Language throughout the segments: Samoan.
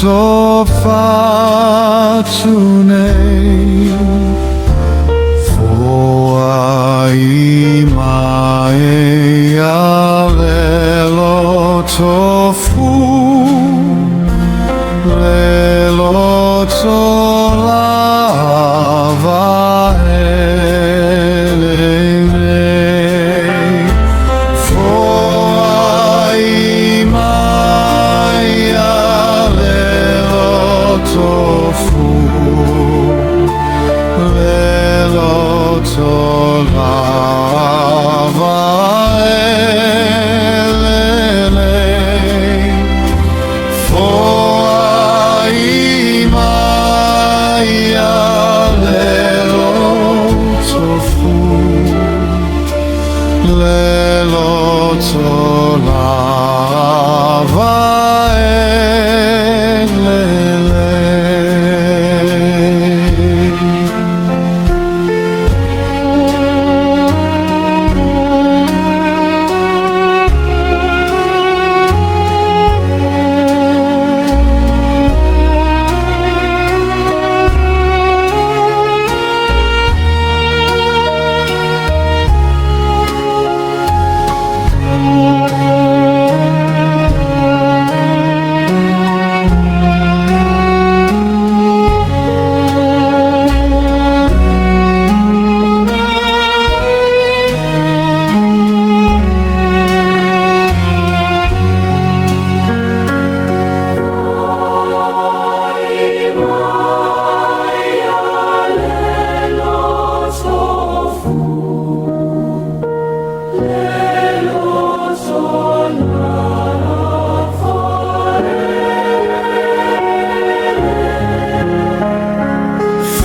Tofa nei Foai mai a le loto fu Le loto lava e lelei Foai mai a le loto fu Le loto lava e lelei Foai mai a le loto fu Le loto lava e lelei.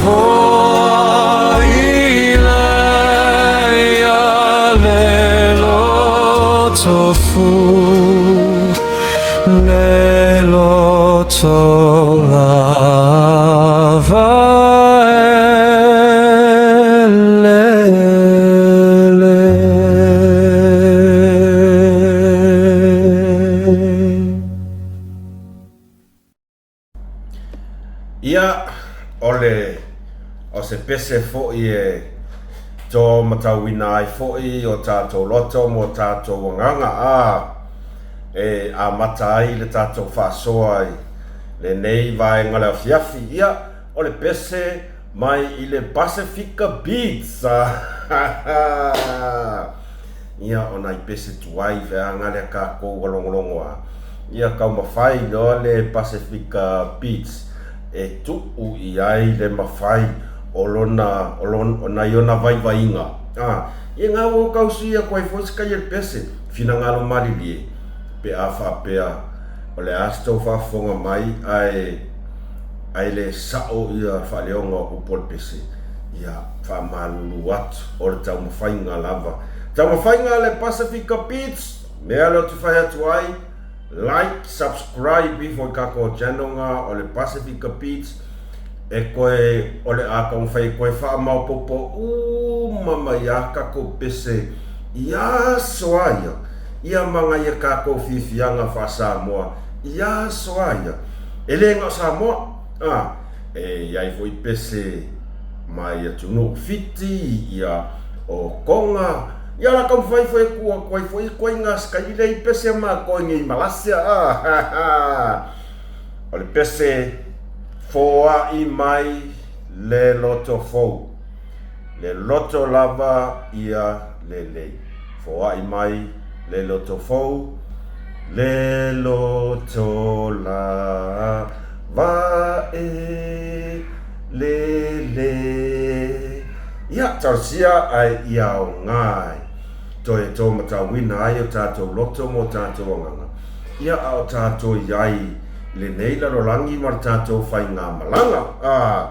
Foai lea le loto fu, le loto lava e lelei. Ia, o le, o se pese foi e tō matauina ai foi o tātou loto mō tātou agaga, ā, e amata ai le tātou faasoa i lenei vaega o le afiafi. Ia, o le pese mai i le Pasifika Beats, ā, Ia, o nai pese tuai feaga lea kākou ua logologo a. Ia, taumafai loa le Pasifika Beats e tuu i ai le mafai o lona, o lona, o nai ona vaivaiga. A, ia ngā ua kausi ia koe foi se kai e le pese, finagalo malilie, pe a faapea o le a se tou faafofoga mai ae, ae le sa'o ia faaleoga o upu o le pese. Ia, faamalulu atu, o le taumafaiga lava. Taumafaiga a le Pasifika Beats! Mea lea ou te fai atu ai, like, subscribe ifo i kakou channel nga o le Pasifika Beats, e koe, o le a taumafai e koe faamaopopo uma mai a kakou pese i aso a ia, ia ma ngai a kakou fiafiaga faa-Samoa i aso a ia. E le na o Samoa, a, E i ai foi pese mai atunuu Fiti, ia, o Konga, ia la taumafai foi e kuu atu ai foi ituaiga sikaili lea i pese a matou i nei Malasia, a, ha, ha. O le pese foai mai le loto fou, le loto lava ia lelei. Foai mai le loto fou, le loto lava e lelei. Ia, talosia ae ia aoga ai. Toe tō matauina ai o tātou loto mō tātou agaga. Ia, a o tātou i ai i lenei lalolagi ma le tātou faigāmalaga, ā,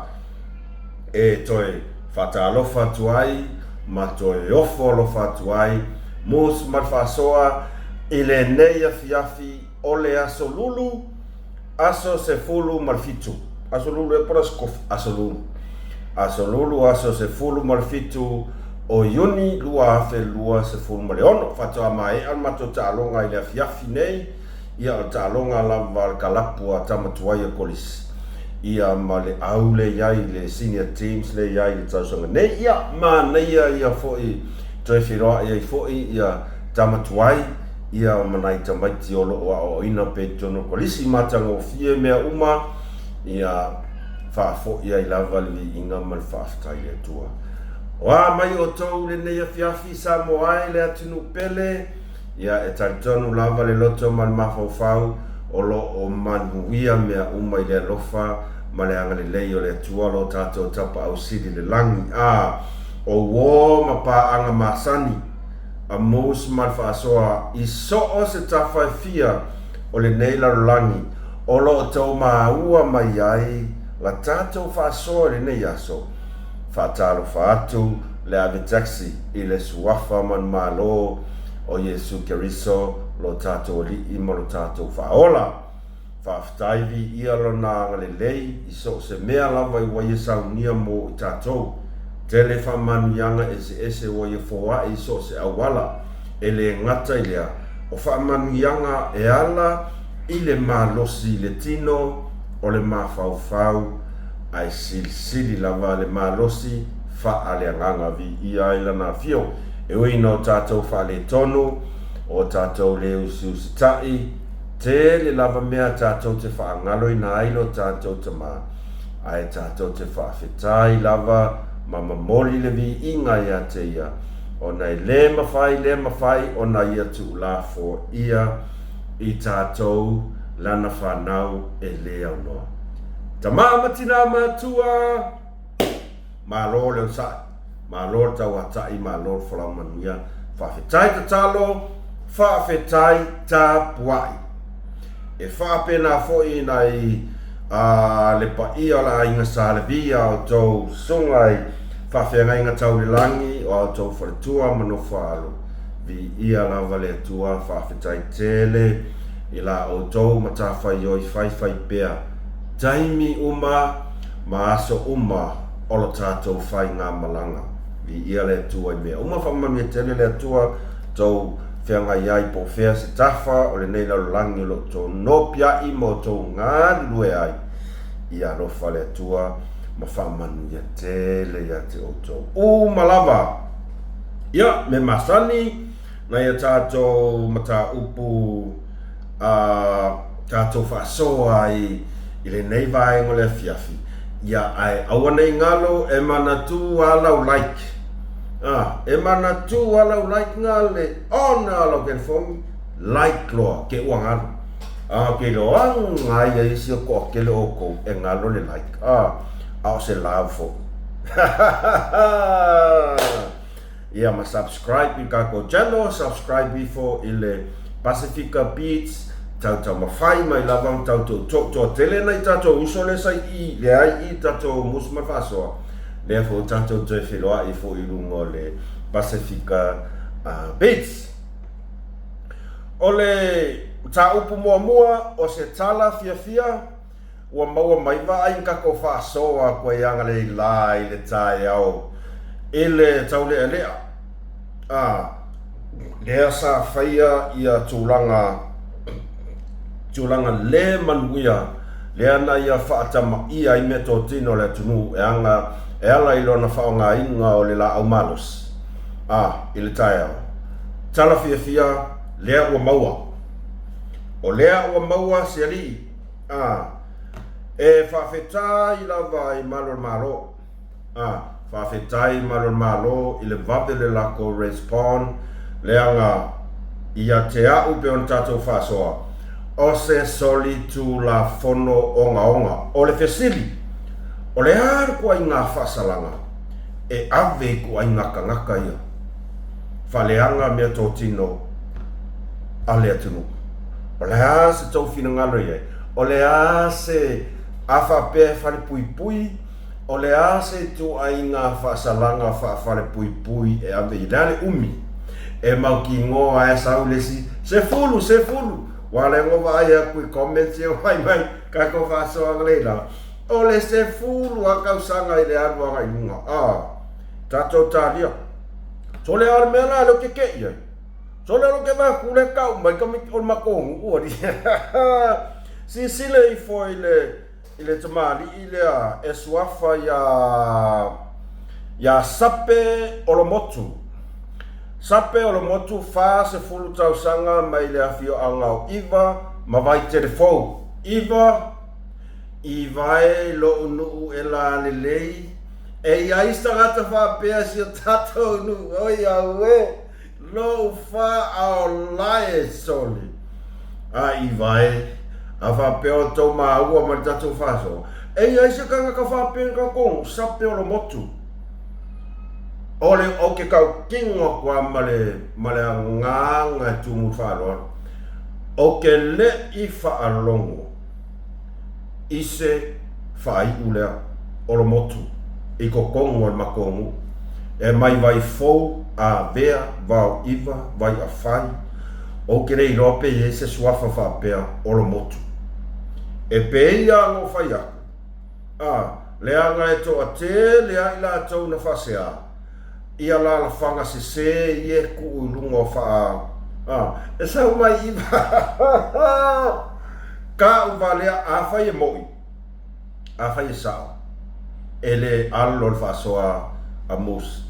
e toe whaatalofa atu ai ma toe ofo alofa atu ai Moose ma le faasoa i lenei afiafi o le aso Lulu, aso 17, aso Lulu ea po o le aso Kofi, aso Lulu, aso Lulu aso 17 o Iuni 2026. Faatoa maea le matou taaloga i le afiafi nei. Ia, o le taaloga lava a le kalapu a tama tuai a Kolisi, ia ma le au lea i ai le senior teams lea i ai i le tausaga nei. Ia, manaia ia foi toe feiloai ai foi ia tama tuai, ia ma nai tamaiti o lo o aoaoina pea i totonu o le Kolisi. Matagofie mea uma, ia faafoi ai lava le viiga ma le faafetai i le Atua. O a mai outou i lenei afiafi Samoa e le atunuu pele? Ia, e talitonu lava le loto ma le mafaufau o lo o manuia mea uma i le alofa ma le agalelei o le Atua lo tatou Tapaau Sili i le lagi. A o uō ma paaga masani a Mose ma le faasoa i so o se tafa e fia o lenei lalolagi o lo o tou maua mai ai la tatou faasoa i lenei aso, Faatalofa atu le ave taxi i le Suafa manumalo o Iesu Keriso lo tatou Alii ma lo tatou Faaola. Faafetai viia Lona agalelei i so o se mea lava i ua Ia saunia mo i tatou. Tele faamanuiaga eseese ua Ia foai i so o se auala. E le gata i lea, o faamanuiaga e ala i le malosi i le tino o le mafaufau ae silisili lava le malosi faaleagaga viia ai lana afio. E ui ina o tatou faaletonu, o tatou le usiusitaʻi, tele lava mea tatou te faagaloina ai lo tatou Tama, ae tatou te faafetai lava ma momoli le viiga ia te Ia, ona e le mafai le mafai ona Ia tuulafoaia i tatou Lana fanau e le aunoa. Tama ma tina matua, malo le onosai, malo le tauatai, malo le folau manuia. Faafetai tatalo, faafetai tapuai. E faapena foi nai a le paia o le aiga Sa Levi a outou susuga i faafeagaiga tau i le lagi o a outou faletua ma nofo alo. Viia lava le Atua, faafetai tele i la outou matafaioi faifai pea taimi uma ma aso uma o lo tatou faigamalaga. Viia le Atua i mea uma, faamanuia tele le Atua tou feagai ai po o fea se tafa o lenei lalolagi o lo o tou nopiai ma outou galulue ai. Ia alofa le Atua ma faamanuia tele ia te outou uma lava. Ia, mea masani, nai a tatou mataupu a tatou faasoa ai i lenei vaega o le afiafi, ia, ae aua ne i galo e manatu a lau like. A, e manatu a lau like nga le on a lau telefoni, like loa, ke ua galo. A, ke iloa nga ia isi o toatele o outou e galo le like. A, a o se love foʻi. Ia ma subscribe i kakou channel, subscribe ifo i le Pasifika Beats, tau taumafai mai lava ma tau toutou toatele nai tatou uso lea sa i leai i tatou musu ma le faasoa, lea foi ua tatou toe feiloai foi i luga o le Pasifika Beats. O le mataupu muamua o se tala fiafia, Ua maua mai vaai na tatou faasoa atu ai agalelei la i le taeao i le taulealea a lea sa faia ia tulaga tulaga le manuia lea na ia faatamaia ai meatotino a le atunuu e aga e ala i lona faaaogaina o le laau malosi a i le taeao. Tala fiafia lea ua maua. O lea ua maua se alii. A. E faafetai lava i malu o le Malo. A. Faafetai i malu o le Malo i le vave o le lakou respond leaga ia te a'u pei ona tatou faasoa, o se solitulafono ogaoga. O le fesili, o le a le ituaiga faasalaga e ave i ituaiga tagata ia? Faaleaga meatotino a le atunuu. O le a se tou finagalo i ai? O le a se, a faapea e falepuipui, o le a se ituaiga faasalaga faafalepuipui e ave i ai? Le a le umi e mautinoa ai sau le isi sefulu, sefulu, ua lea na vaai atu i comments ia fai mai tatou faasoaga lea i lalo, o le sefulu lava tausaga i le alu agai i luga. A, tatou talia. So le a le mea la lea ou te tei ai? Sole lo ke vaku le kau mai ka o le makou nu'u alii. Silasila ifo i le i le tamalii lea e suafa iā iā Sape Olomotu. Sape Olomotu 40 tausaga mai le afioaga o ʻIva ma Vaitele Fou. ʻIva ʻIva e lo'u nu'u e lalelei e i ai se tagata faapea i si o tatou nu'u oi auē Lou faaolae sole a ʻIva e, a faapea o tou maua ma le tatou faasoa, e i ai se kanaka faapea i kakou sape o lo motu. O le o ke tautino aku a ma le ma le agaga e tumu i le faaaloalo, o ke leʻi faalogo i se faaiu lea o lo motu i totonu o le matou nuu, e mai Vaifou, Avea, Vaoiva, Vaiafai, ou te le iloa pe i ai se suafa faapea o lo motu. E pei a ona ou fai aku, a, leaga e toatele a i latou na faasea, i alalafaga sesē ia e tuu i luga o faa, a, e sau mai i Ka u valea, afai e moʻi, afai e sao, e le alo le faasoa a Mose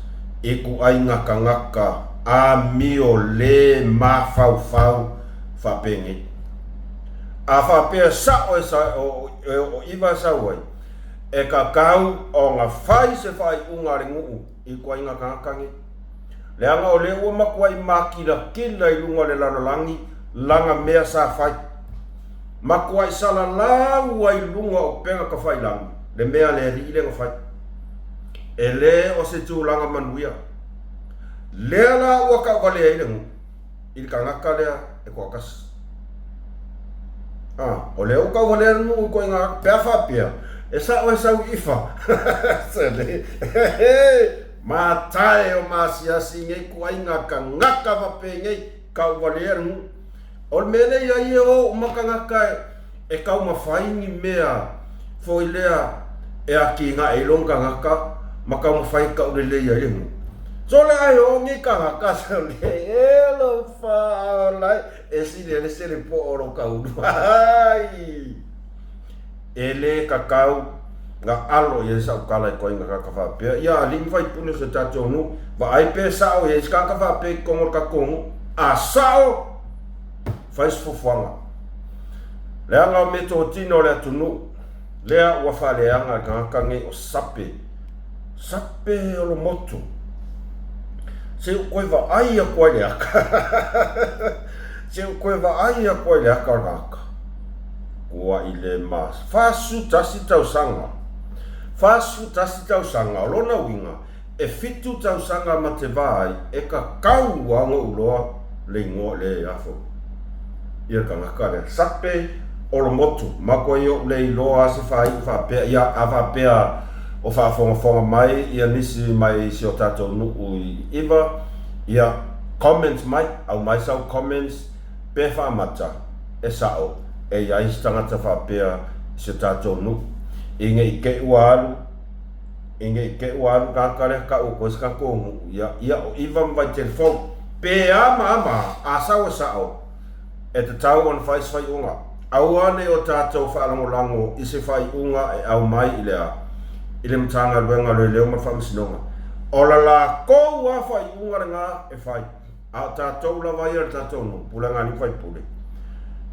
i ituaiga tagata amio le mafaufau faapenei. A faapea sao e e oo ʻIva e sau ai, e tatau ona fai se faaiuga a le nuu i ituaiga tagata nei. Leaga o lea ua matuai makilatila i luga o le lalolagi lana mea sa fai. Matuai salalau ai i luga o upega tafailagi le mea a le alii lea na fai. E le o se tulaga manuia. Lea la ua tauvalea ai le nuu i le tagata lea e toatasi. A, o lea ua tauvalea le nuu i ituaiga pe a faapea e sao e sau i ʻIva. Sole. Matae o maasiasi nei ituaiga tagata faapenei tauvalea le nuu. O le mea lea i ai e o uma tagata e taumafai ni mea foi lea e atinae ai lona tagata ma taumafai e taulelei ai le nuu. Sole ae o nei tagata sole e alofa ola e sili ai le selepo'o o lou taulu. Ai! E le tatau na alo i ai sau tala i ituaiga tagata faapea, ia alii ma faipule o si o tatou nuu, vaai pe sao i ai se tagata faapea i totonu o le tatou nuu. A sao, fai se fuafuaga. Leaga o meatotino a le atunuu, lea ua faaleaga e le tagata nei o Sape. Sape o lo motu. Se i ou toe vaai atu ai i le aka. Se i ou toe vaai atu ai i le aka o le tagata. Ua i le ma 41 tausaga. 41 tausaga, o lona uiga, e fitu tausaga ma te va ai e kakau lava ona ou iloa le igoa le a foi ia le tagata lea. Sape Olomotu, makuai ou le iloa se faaiu faapea, ia a faapea o faafogafoga mai ia nisi mai si o tatou nuu i ʻIva, ia comment mai, aumai sau comments pe faamata e sao e i ai se tagata faapea i si o tatou nuu i ne i te i ua alu i ne i te i ua alu tagata lea tau atu ai se tatou nuu ia ia o ʻIva ma Vaitele Fou pe a ma a ma a, a sau e sao e tatau ona fai se faaiuga. Aua ne i o tatou faalagolago i se faaiuga e aumai i le a? I le Matagaluega o Leoleo ma le Faamasinoga. O la latou lava faaiuga lena e fai. A o tatou lava ia le tatou nuu, pulega a alii ma faipule,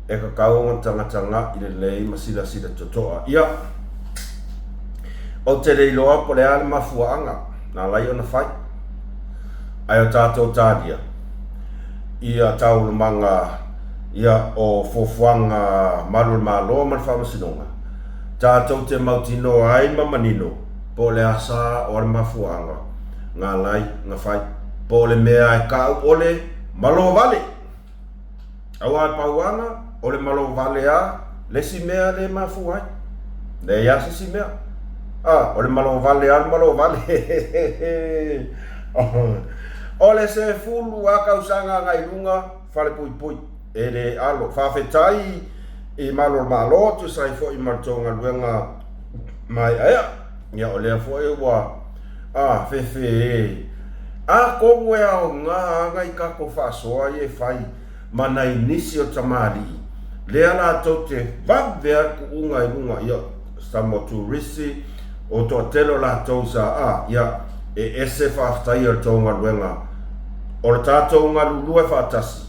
e tatau ona tagatagai lelei ma silasila totoa. Ia, ou te le iloa po o le a le mafuaaga na ala ai ona fai, ae o tatou talia ia taualumaga ia o fuafuaga malu o le Malo ma le Faamasinoga, tatou te mautinoa ai ma manino po o le a sa o a le mafuaaga na ala ai na fai, po o le mea e kau ʻole malo wale. Aua e pau ana, o le malo wale a le isi mea le mafua ai. Leai a se isi mea. A, o le malo wale a le malo wale. O le sefulu a tausaga agai i luga, falepuipui, e le alo. Faafetai i malu o le Malo, tusa ai foi ma le tou galuega maeaea. Ia, o lea foi ua, a, fefe e. Atonu e aoga ana i tatou faasoa ia e fai ma nai nisi o tamalii lea latou te vave a tuuga i luga ia Samoa Turisi o toatele o latou sa a ia e ese faafetaia le tou galuega o le tatou galulue faatasi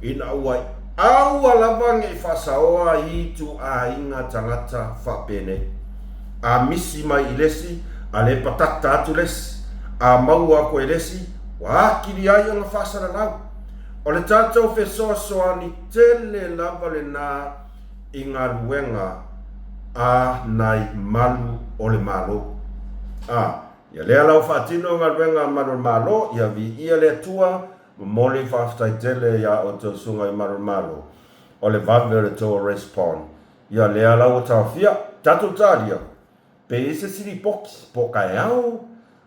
ina ua aua lava nei faasaoa i ituaiga tagata faapenei. A misi mai i le isi, a le patata atu le isi, a maua atu e le isi, ua atili ai ona faasalalau. O le tatou fesoasoani tele lava lena i galuega a nai malu o le Malo. A, ia lea la ua faatino galuega a malu o le Malo, ia viia le Atua, momoli faafetai tele iā outou susuga i malu o le Malo, o le vave o le tou respond. Ia lea la ua taofia, tatou talia, pe i ai se isi lipoti, po o taeao,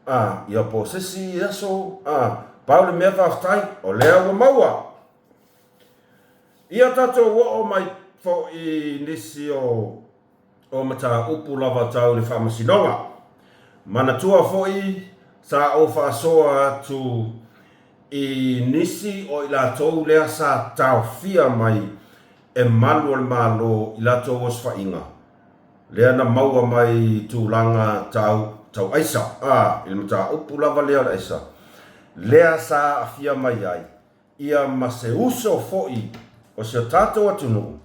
a, ia po o se isi aso, a, pau le mea faafetai, o lea ua maua. Ia tatou oo mai foi i nisi o, o mataupu lava tau i le Faamasinoga. Manatua foi sa ou faasoa atu i nisi o i latou lea sa taofia mai e malu o le Malo i latou osofaiga, lea na maua mai i tulaga tau, tau aisa, a, i le mataupu lava lea o le aisa, lea sa aafia mai ai ia ma se uso foi o si o tatou atunuu,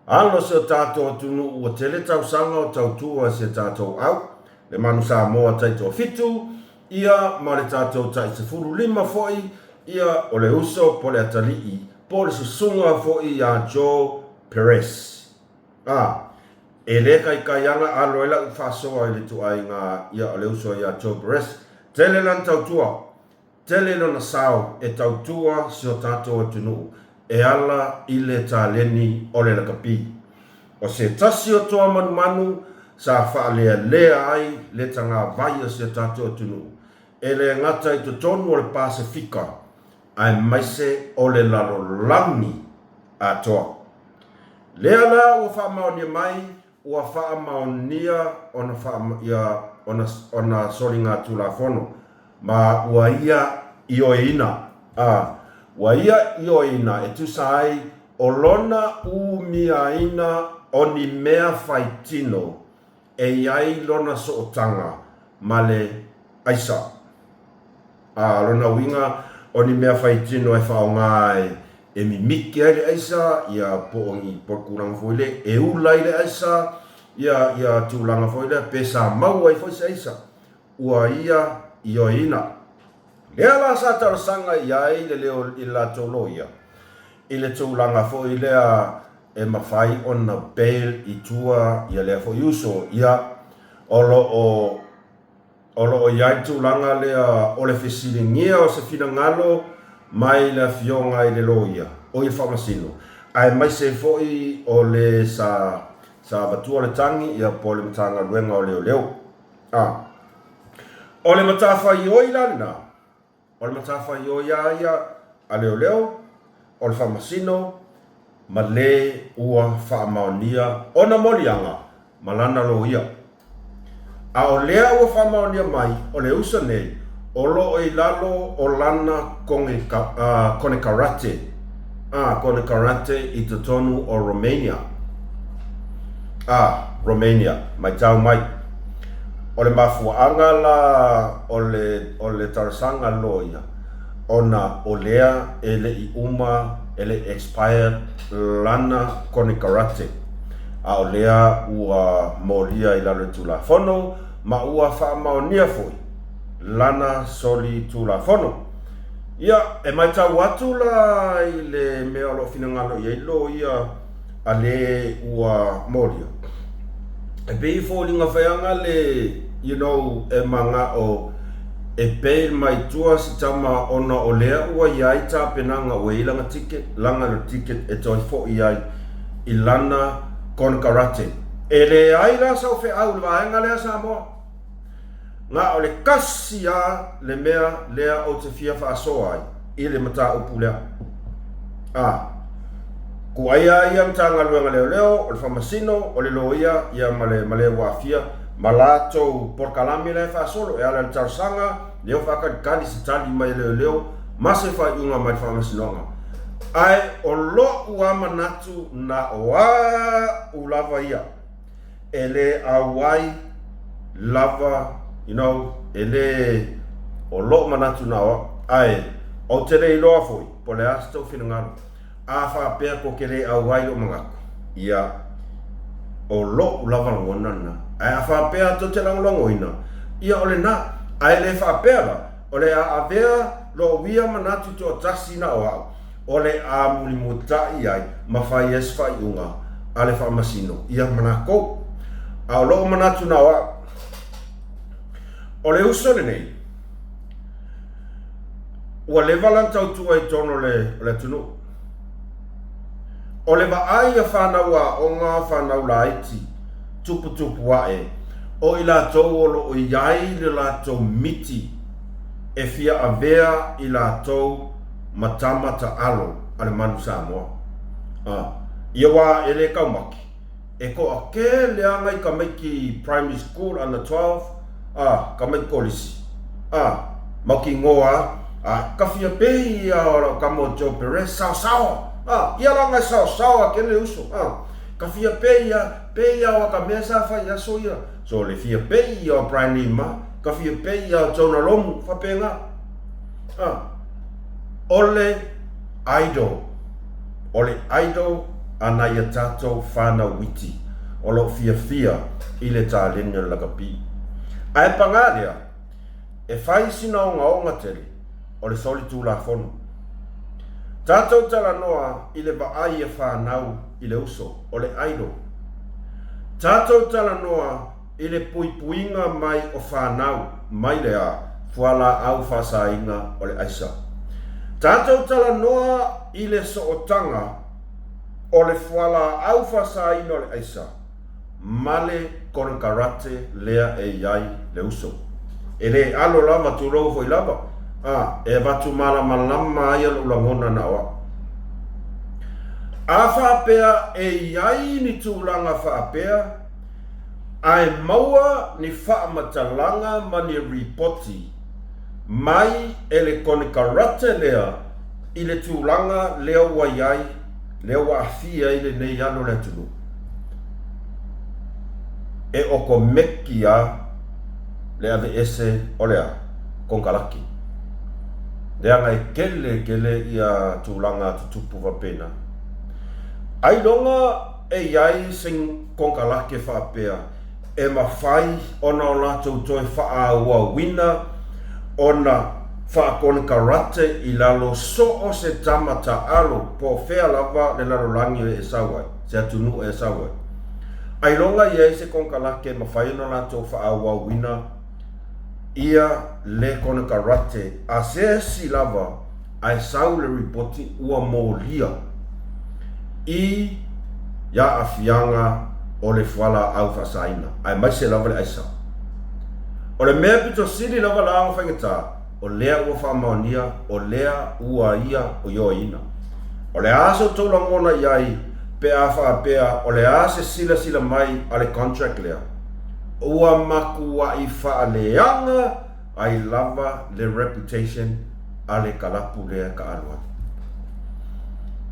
alo o si o tatou atunuu ua tele tausaga o tautua i si a tatou au, le Manu Samoa taitoafitu, ia ma le tatou tai 15 foi, ia o le uso po o le atalii po o le susuga foi ia Joe Perez. A, e le taitai ana alo ai la'u faasoa i le ituaiga ia o le uso ia Joe Perez. Tele lana tautua, tele lona sao e tautua si o tatou atunuu e ala i le taleni o le lakapi. O se tasi o toa manumanu sa faalealea ai le tagavai o si o tatou atunuu, e le gata i totonu o le Pasefika, aemaise o le lalolagi atoa. Lea la ua faamaonia mai, ua faamaonia ona faa, ia, ona, ona soligatulafono, ma ua ia ioeina, a, ua ia ioeina e tusa ai o lona umiaina o ni mea faitino e i ai lona sootaga ma le aisa. A, lona uiga, o ni mea faitino e faaaoga ai e mimiki ai le aisa, ia, po o ni, po o le tulaga foi lea e ula ai le aisa, ia, ia tulaga foi lea pe sa maua ai foi se aisa, ua ia ioeina. Lea la sa talosaga i ai le leo i le latou loia, i le tulaga foi lea e mafai ona bail i tua ia lea foi uso, ia, o lo o O lo o i ai le tulaga lea o le fesiligia o se finagalo mai le Afioga i le Loia, o ia Faamasino, aemaise foi o le sa sa avatua le tagi ia po o le Matagaluega o Leoleo. A. O le matafaioi la lena, O le matafaioi lava ia a leoleo, o le faamasino ma le ua faamaonia ona moliaga ma lana loia. A o lea ua faamaonia mai o le uso nei o lo o i lalo o lana konekarate, konekarate i totonu o Romania. A, Romania, matau mai. O le mafuaaga la o le, o le talosaga loia, ona o lea e le i uma, e le i expired lana konekarate, a o lea ua molia i lalo i le Tulafono, ma ua faamaonia foi lana soli Tulafono. Ia, e matau atu la i le mea o lo o finagalo i ai loia a le ua molia. E pei e foliga faiaga le, you know, e manao e bail mai tua si tama ona o lea ua i ai tapenaga ua i ai lana ticket, lana le ticket e toe foi ai i lana konekarate. E leai la sau feau i le vaega lea Samoa. Na o le kasi a le mea lea ou te fia faasoa ai i le mataupu lea. A. Kuai a ia Matagaluega Leoleo, o le Faamasino, o le Loia, ia ma le ma le ua aafia ma latou polokalame la e faasolo e ala i le talosaga. lea ua faakalikali se tali mai a leoleo ma se faaiuga mai le Faamasinoga. Ae o lo'u a manatu na o a'u lava ia e le auai lava, you know, e le o lo'u manatu na o a'u, ae ou te le iloa foi po o le a se tou finagalo. A faapea ko ke le auai lo'u manatu, ia, o lo'u lava lagona lena. Ae a faapea tou te lagolagoina, ia o lena. Ae le faapea la, o le a avea lo'u ia manatu toatasi na o a'u, o le a mulimulita'i ai ma fai ai se faaiuga a le Faamasino ia ma lakou. A o lo'u manatu na o a'u, o le uso lenei, Ua leva lana tautua i totonu o le atunuu. O le vaai a fanau aoga, fanau laiti, tuputupu ae, o i latou o lo o i ai le latou miti e fia avea i latou ma tama taalo a le manu Samoa. A, ia wā e le taumaki, E toatele ana i tamaiti primary school under 12, a, tamaiti kolisi, a, mautinoa a, a, ka fia pei ia o lau tama o Joe Perez, saosaoa, a, ia laga e saosaoa tele le uso, a, ka fia pei ia, pei ia o ka mea sa fai i aso ia, so le fia pei ia o Brian Lee ma, ka fia pei ia o Jonah Lomu, faapena, a, o le idol. O le idol a nai a tatou whanau iti o lo o fiafia i le taleni o le lakapi. Ae pagā lea, e fai sina ogaoga tele o le solitulafono. Tatou talanoa i le vaai a whanau i le uso, o le idol. Tatou talanoa i le puipuiga mai o fanau mai le a fualaau faasaina o le aisa. Tatou talanoa i le sootaga o le fualaau faasaina o le aisa ma le konekarate lea e i ai le uso. E le alo lava tulou foi lava, a e avatu malamalama ai lou lagona na o a'u. A faapea e i ai ni tulaga faapea, Ae maua ni faamatalaga ma ni ripoti mai e le konekarate lea i le tulaga lea ua i ai, lea ua aafia ai lenei alo o le atunuu. E okomeki a le aveese o le a? Konekarate. Leaga e tele tele ia tulaga tutupu faapena. Ailoga E i ai se konekarate faapea e mafai ona o latou toe faaauauina ona faakonekarate i lalo so o se tama taalo po o fea lava le lalolagi e sau ai, se atunuu e sau ai. Ailoga i ai se konekarate e mafai ona latou faaauauina ia le konekarate a se isi lava ae sau le ripoti ua molia i aafiaga o le fualaau faasaina, aemaise lava le aisa. O le mea pito sili lava la ona faigata, o lea ua faamaonia, o lea ua ia ioeina. O le a se outou lagona i ai pe a faapea o le a se silasila mai a le contract lea? Ua matuai faaleaga ai lava le reputation a le kalapu lea e taaalo ai.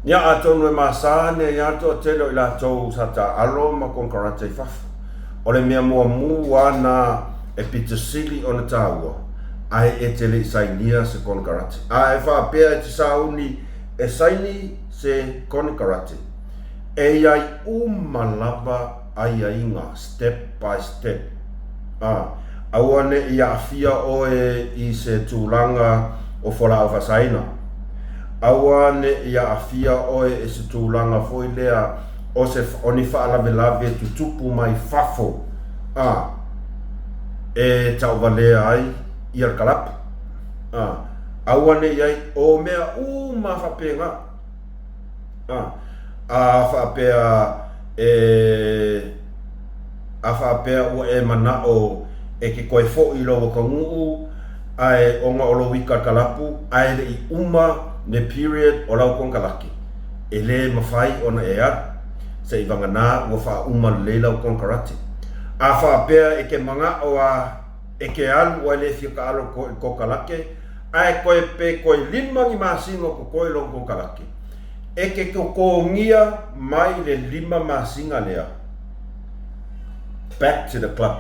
Ia atonu e masani ai lava le toatele o i latou sa taaalo ma konekarate i fafo. O le mea muamua lava na e pito sili ona taua, ae e te le i sainia se konekarate. A e faapea e te sauni e saini se konekarate, e i ai uma lava aiaiga, step by step. A, aua ne i aafia oe i se tulaga o fualaau faasaina. Aua ne i aafia oe i se tulaga foi lea o se, o ni faalavelave tutupu mai fafo, a, e tauvalea ai ia le kalapu. A, aua ne i ai, o mea uma faapena. A, a faapea e, a faapea ua e manao e te toe foʻi i lou atunuu, ae ona o lou ika kalapu, ae le i uma le period o lau konekarate, e le mafai ona e alu, seivagana ua faauma lelei lau konekarate. A faapea e te manao a. E ke alu ua le fia taalo i le kokalake, ae koe pe koe lima ni masina o kokoe lou kokalake. E ke totogia mai le lima masina lea. Back to the club.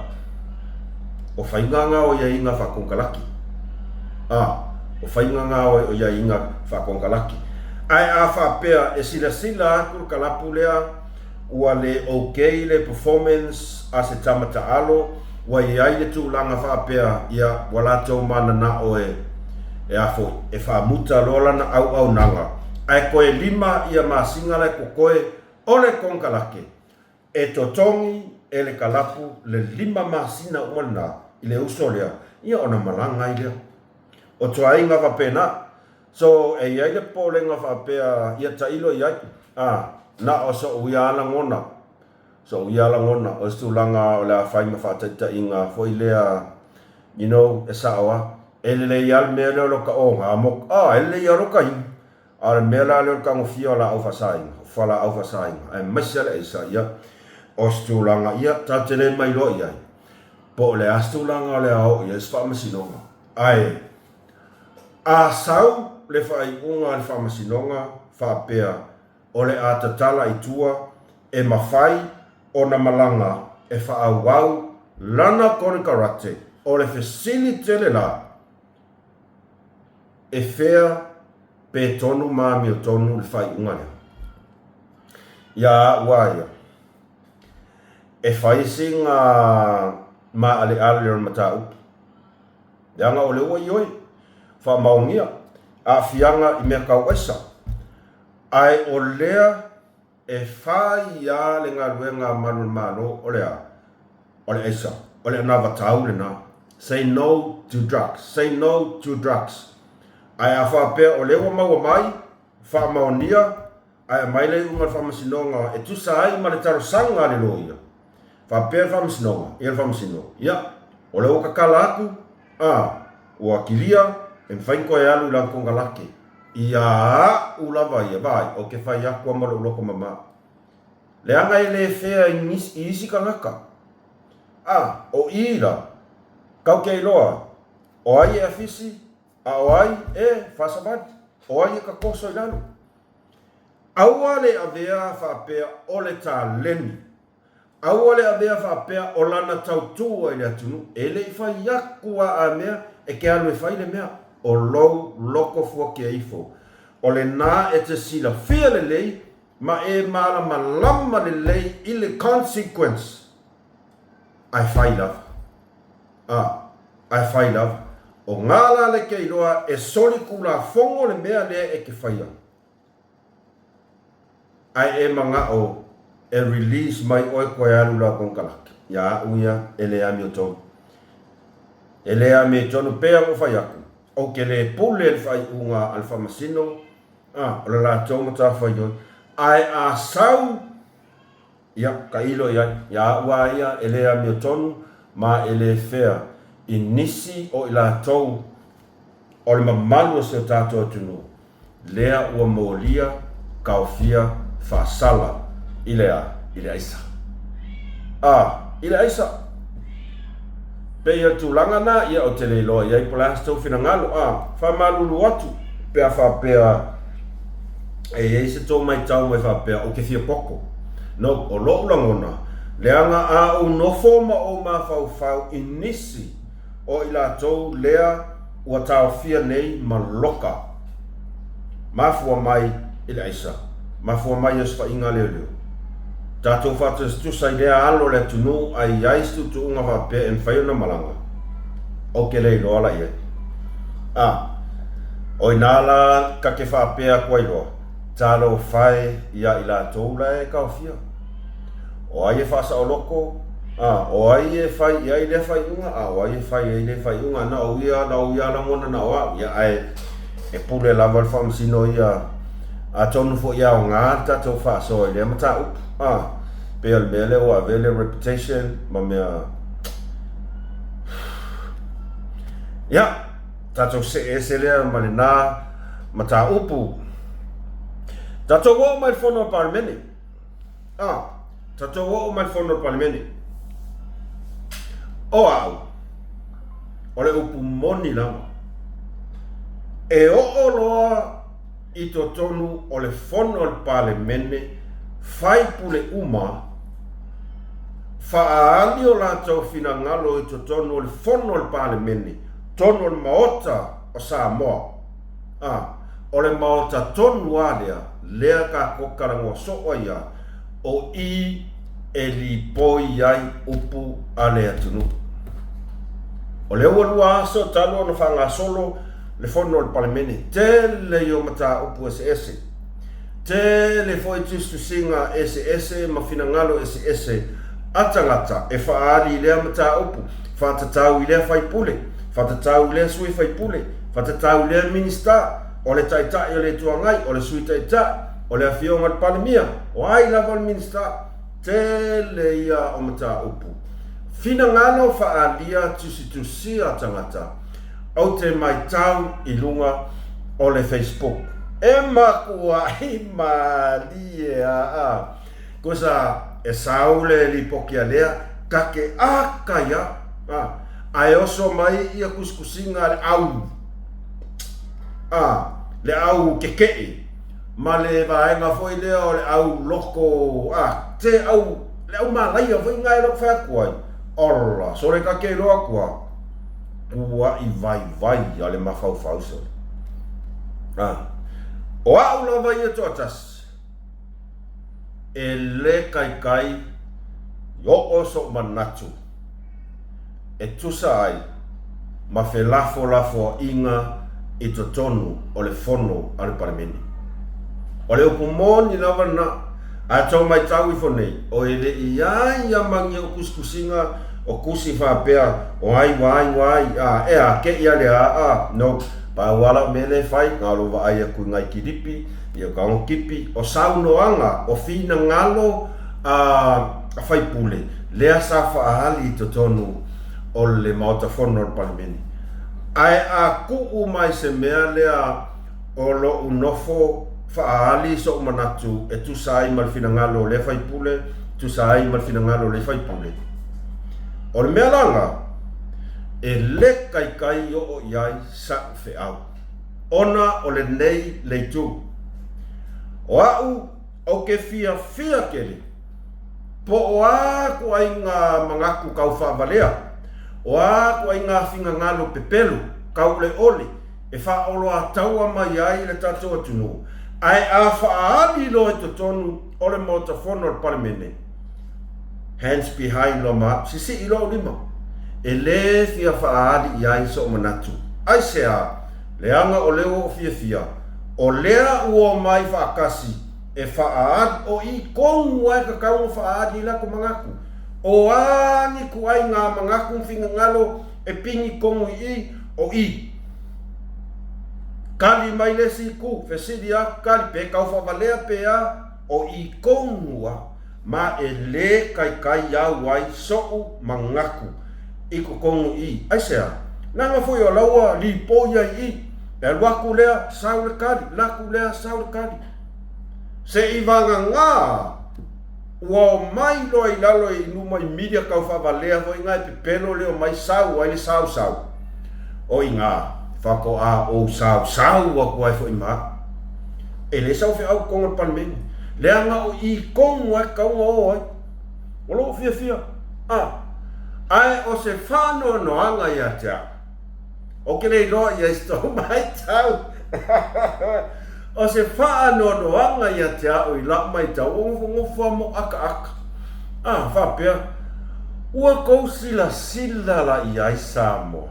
O faiga nga o iaiga faakokalaki. A, o faiga nga o iaiga faakokalaki. Ae a faapea e silasila atu le kalapu lea, Ua le ok le performance a se tama taalo, ua i ai le tulaga faapea, ia, ua latou mananao e, e a foi, e faamuta loa lana auaunaga, ae toe lima ia masina la e totoe o le konekarate, e totogi e le kalapu le lima masina uma lena i le uso lea, ia ona malaga ai lea. O tuaiga faapena. So, e i ai le popolega faapea, ia tailo i ai, a, na o soʻu ia lagona, soʻu ia lagona, o se tulaga o le a fai ma faataitaiga foi lea, you know, e sao lava. E lelei lava le mea lea o lota oga mo, a, e lelei lava lota inu. A o le mea la lea o le tagofia o laau faasaina, o fualaau faasaina, aemaise lava le aisa, ia, o se tulaga, ia, tatou te le mailoa i ai, po o le a se tulaga o le a oo i ai se faamasinoga. Ae, A sau le faaiuga a le Faamasinoga faapea o le a tatala i tua, e mafai ona malaga e faaauau lana konekarate, o le fesili tele la, e fea pe tonu ma amiotonu le faaiuga lea? Ia a'u a ia, e fai sina maaleale o le mataupu. Leaga o lea ua ioe, faamaonia, aafiaga i mea tau aisa. Ae o lea e fai a le galuega a malu o le Malo, o le a? O le aisa. O le anavatau lena. Say no to drugs. Say no to drugs. Ae a faapea o lea ua maua mai, faamaonia, ae aumai le iuga o le faamasinoga e tusa ai ma le talosaga a le loia. Faapea le faamasinoga, ia le faamasino, ia, o lea ua tatala atu, a, ua kilia, e mafai ona toe alu i lana konekarate. Ia a'u lava ia, vaai, ou te fai atu lava ma lou loto mama. Leaga e le fair i nisi, i isi tagata. A, o i la, tatou te iloa, o ai e afisi, a o ai e faasavali, o ai e tatoso i lalo. Aua le avea faapea o le taleni. Aua le avea faapea o lana tautua i le atunuu. E le i fai atu a a mea e te alu e fai le mea. O lou loko fuatia ifo. O lena e te silafia lelei ma e malamalama lelei i le consequence. Ae fai lava. A, ae fai lava. O nga la le ke iloa e solitulafono le mea lea e te faia. Ae e manao e release mai oe koe alu la konekarate. Ia a'u ia e le amiotonu. E le amiotonu pei ona ou fai atu, ou te le pule i le faaiuga a le faamasino, a, o le latou matafaioi. Ae a sau Ia, tailo i ai. Ia a'u a ia e le amiotonu ma e le fair i nisi o i latou o le mamalu o si o tatou atunuu lea ua molia taofia faasala i le a? I le aisa. A, i le aisa. Pei o le tulaga na, ia ou te le iloa i ai po o le a se tou finagalo. A, faamalulu atu pe a faapea e i ai se tou maitau mai faapea ou te fia poto. No, o loʻu lagona, leaga a ou nofo ma ou mafaufau i nisi o i latou lea ua taofia nei ma loka, mafua mai i le aisa, mafua mai i osofaiga a leoleo. Tatou faatusatusa i lea alo o le atunuu a i ai se tuutuuga faapea e mafai ona malaga, ou te le iloa la i ai. A, o ina la ka te faapea atu ai loa, talofa e ia i latou la e taofia. O ai e faasaoloko? A, o ai e fai i ai lea faaiuga? A, o ai e fai ai lea faaiuga? Na ou ia, na ou ia lagona na o au. Ia, ae e pule lava le faamasino ia, atonu foi e aoga le tatou faasoa i lea mataupu. A, pei o le mea lea ua avea le reputation ma mea. Ia, tatou see ese lea ma lena mataupu. Tatou oo mai i le fono a le Palemene. A, tatou oo mai i le fono a le Palemene. O au. O le upu moni lava, e oo loa i totonu o le fono a le Palemene faipule uma, faaali o latou finagalo i totonu o le fono a le Palemene, tonu o le Maota o Samoa. A, o le Maota tonu a lea, lea tatou talanoa soo ai a, o i e lipoi ai upu a le atunuu. O lea ua lua aso talu ona faagasolo le fono a le Palemene, tele ia o mataupu eseese, tele foi tusitusiga eseese ma finagalo eseese a tagata e faaali i lea mataupu, faatatau i lea faipule, faatatau i lea sui faipule, faatatau i lea Minisita, o le Taitai o le Itu Agai, o le Sui Taitai, o le Afioga i le Palemia, o ai lava le Minisita, tele ia o mataupu. Finagalo faaalia tusitusia tagata, ou te maitau i luga o le Facebook. E makuai malie aa. Kusa e sau le lipoti a lea ka ke aka ia, a, ae oso mai ia kusikusiga a le au, a, le au kekeʻi, ma le vaega foi lea o le au loko, a, te au, le au malaia foi nga e loko fai atu ai, ola, sole ka ke iloa atu a, kuaʻi vaivai a le mafaufau sole. A, o aʻu lava ia toatasi, E le kaikai i oo soʻu manatu e tusa ai ma felafolafoaiga i totonu o le fono a le Palemene. O le upu moni lava lena, ae tou maitau ifo nei, o e le i ai ia magi o kusikusiga o kusi faapea o ai ua ai ua ai, a, e a, ke ia le a, a, no, pau a lau mea lea e fai, na o lou vaai aku i ngai kilipi, Ia ka kipi o saunoaga o finagalo a faipule lea sa faaali i totonu o le Maota Fono o le Palemene. Ae a tuu mai se mea lea o lou nofo faaali sou manatu e tusa ai ma le finagalo o lea faipule, tusa ai ma le finagalo o lea faipule. O le mea laga, e le kaikai oo i ai sa'u feau. Ona o lenei le itu. O a'u ou ke fiafia tele, po o a kuaiga manatu kau faavalea, o a kuaiga finagalo pepelo, kauleole, e faaoloataua mai ai le tatou atunuu, ae a faaali loa i totonu o le Maota Fono o le Palemene, Hands behind loa ma a'u, sisii loa ou lima. E lē fia faaali i ai soʻu manatu. Aisea? Leaga o lea ua ou fiafia, o lea ua omai faatasi e faaali, o i tonu lava e tatau ona faaali ai latou manatu. O a ni ituaiga manatu ma finagalo e pini tonu i i, o i. Kali mai le isi itu, fesili atu, kali, pe tau faavalea pe a, o i tonu lava. Ma e lē kaikai au ai soʻu manatu i totonu i. Aisea? Leaga foi o la ua lipoi ai i. E alu atu lea, sau le kali, laku lea, sau le kali. Se i vagagā ua omai loa i lalo i luma i media tau faavalea foi nga e pepelo le omai sau ai le sausau. O i gā, faatoa ou sausau atu ai foi ma au. E le sau feau i totonu o le Palemene. Leaga o i tonu lava e tatau ona o ai. O lou fiafia. A. Ae o se faanoanoaga ia te au. Ou te le iloa i ai se tou maitau. O se faanoanoaga ia te au i lau maitau, ua nofonofo lava moakaaka. A, faapea, ua tou silasila la i ai Samoa.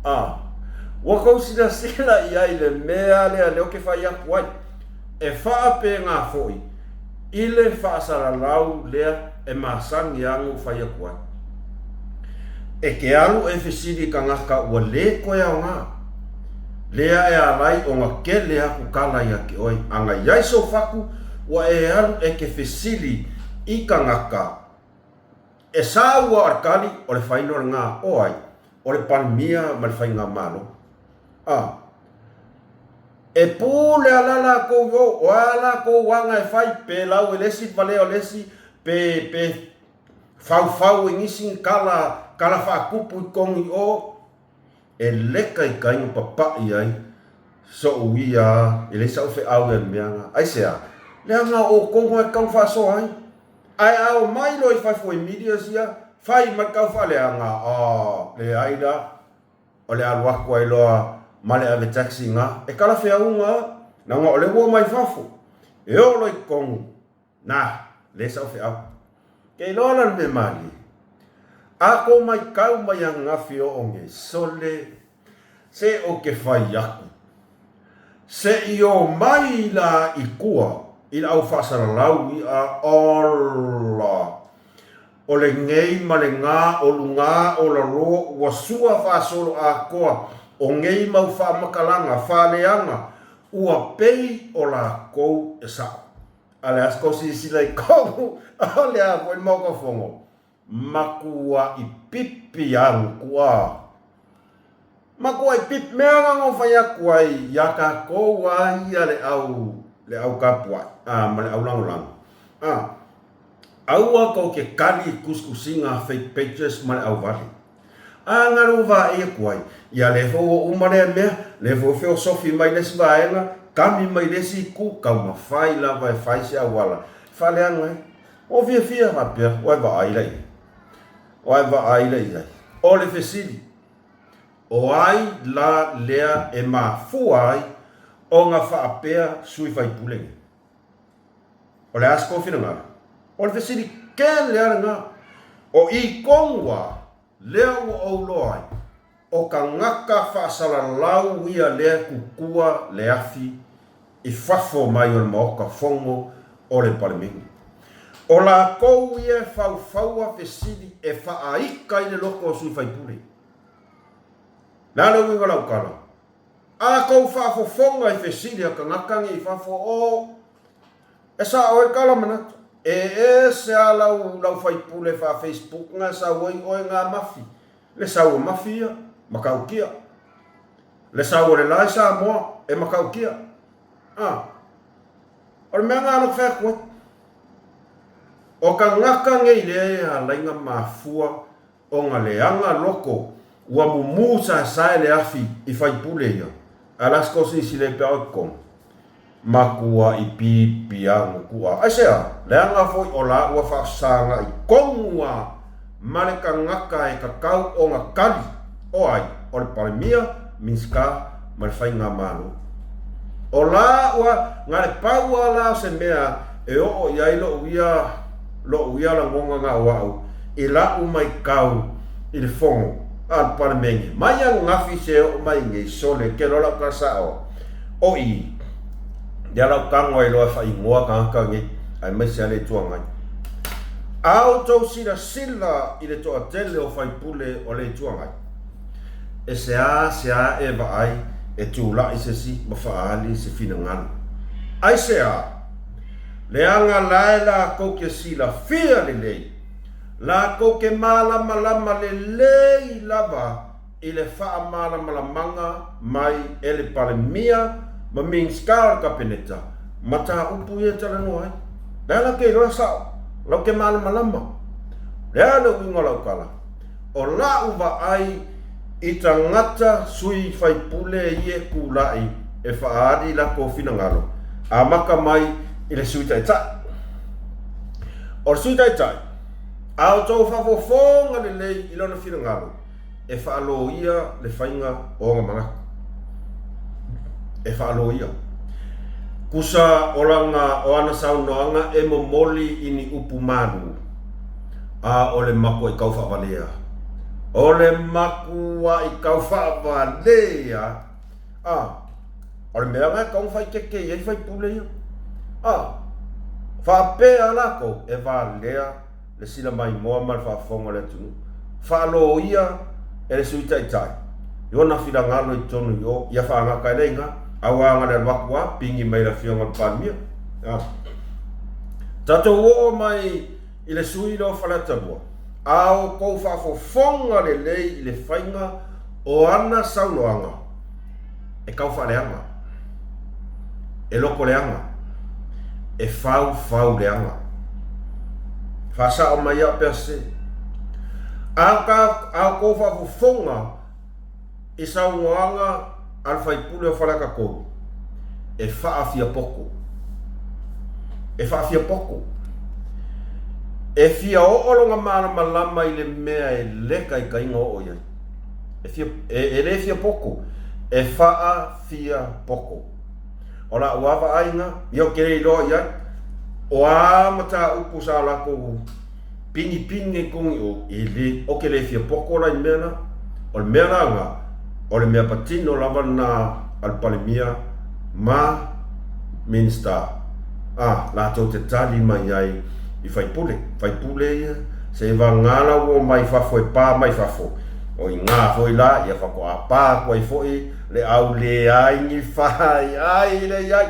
A, ua tou silasila i ai i le mea lea lea ou te fai atu ai, e faapena foi i le faasalalau lea e masani lava ona ou fai atu ai. E ke alu e fesili i tagata ua lē toe aoga, lea e alai ona kele aku kala ia te oe, ana i ai sou fatu, ua e alu e ke fesili i tagata, E sa ua o le kali, o le faina o le gā, o ai? O le Palemia ma le Faigamalo. A. E pule ala lakou i o, o a lakou aga e fai, pe lau e le isi valea o le isi, pe, pe faufau e nisi ni kala, kala faatupu i tonu i o. E leka i kai ma papaʻi ai soʻu ia e leai saʻu feʻau ia mea nga. Aisea? Leaga o ʻoukou e kau faasoa ai. Ae a o mai loa i fafo i media sia, fai mai kau faaleaga, oh, leai la, o le alu aku ai loa ma le ave taxi nga, e kala feauga, leaga o le ua mai fafo. E oo loa i totonu, Na, leai saʻu feʻau. Ke iloa la le mea malie. A kou maikau mai angafi oʻo nge sole, se o ke fai aku. Se i o mai la i kua i le au faasalalau iʻa ola. O le ngei ma le nga o lugā o lalo ua sua faasolo atoa o ngei mau faamakalaga faaleaga ua pei o lakou e saʻo. A le a se kou silasila i koʻu, ʻaʻole a foi le Maoka Fono, makuaʻi pipi alu kuʻa. Makuaʻi pipi, mea ana no fai aku ai iā kākou a ia le ʻau, le ʻau kapuaʻi, a ma le ʻau lagolago. A, aua kou ke kali i kusikusiga fake pages ma le ʻau wale. A galu vaʻi aku ai, ia le fou o uma lea mea, le fou feosofi mai le isi vaega, kami mai le isi itu, taumafai lava e fai se auala, e faaleaga ai. Ua fiafia faapea, ua e vaai la i ai. Ua e vaai la i ai. O le fesili, o ai la lea e mafua ai ona faapea sui faipule nei? O le a se kou finagalo? O le fesili kele a lena. O i tonu a lea ua ou loa ai, o tagata faasalalau ia lea kukua le afi i fafo mai o le Maota Fono o le Palemene. O lakou ia e faufaua fesili e faaika i le loto o sui faipule. Le a le uiga o lau tala? A kou faafofoga i fesili a tagata nei i fafo, o, e sao ai ka la manatu. E ese a lau, lau faipule faa-Facebook nga sau ai oe nga mafi. Le sau o mafi ia, matautia. Le sau o le la i Samoa, e matautia. A, o le mea nga loku fai atu ai. O tagata nei lea e alai na mafua Ona leaga loko, ua mumu saesae le afi i faipule ia, a las kosi si le pe oi kong. Makua i pipi a ngukua. Aisea, leaga foi o la ua faasanga i kongu a ma le kangaka e kakau ona kali, o ai, o le Palemia, Minska ma le Faigamalo. O la ua na le pau a la o se mea e oo i ai loʻu ia, loʻu ia lagona na o aʻu i laʻu maikau i le fono a le Palemene. Mai ananafi se oo mai nei sole ke loa lau tala saʻo o i ia lau tago ai loa e faaigoa tagata nei aemaise a le Itu Agai. A outou silasila i le toatele o faipule o le Itu Agai, E seāseā e vaai e tulaʻi se isi ma faaali se finagalo. Aiseā? Leaga lae lākou ke silafia lelei, lākou ke mālamalama lelei lava i le faamalamalamaga mai e le Palemia ma Minsita o le Kapeneta mataupu ia e talanoa ai. Leaga ke iloa sao, lau ke malamalama. Lea le uiga o lau tala. O la'u vaai i tagata sui faipule ie kula'i e faaali lakou finagalo, amata mai i le Sui Taitai. O le Sui Taitai, a outou faafofoga lelei i lona finagalo, e faaloia le faiga o ona manatu. E faaloia. Kusa o lana o ana saunoaga e momoli i ni upu malu. A o le makuaʻi kau faavalea. O le makuaʻi kau faavalea. A, o le mea lena e tatau ona faaeteete i ai faipule ia. A, faapea lākou e valea le sila maimoa ma le faafofoga o le atunuu. Faaloia e le Sui Taitai i ona finagalo i totonu i o, ia faagata ai le iga, aua na le alu atu lava pigi mai le Afioga i le Palemia. A. Tatou oo mai i le sui lea o Faleata 2, a outou faafofoga lelei i le faiga o ana saunoaga e tau faaleaga, e loko leaga, e faufau leaga. Faasao mai au pea se. A, ka, a outou faafofoga. I saunoaga a le faipule o Faleata 3, e faafiapoko. E faafiapoko. E fia oo lona malamalama i le mea e le taitaiga oo i ai. E, fia, e, e le fiapoko, e faafiapoko. O la'u lava vaaiga, ia ou te le iloa i ai, o a mataupu sa latou pinipini ai tonu i o, e le, ou te le fiapoko la i le mea lena. O le mea la lena, o le mea patino lava lena a le Palemia ma Minisita, a, latou te tali mai ai i faipule. Faipule ia, seiavagana la ua omai fafo e pa mai fafo, o i ina foi la, ia faatoa pa atu ai foi le au leai ni fai ai le i ai,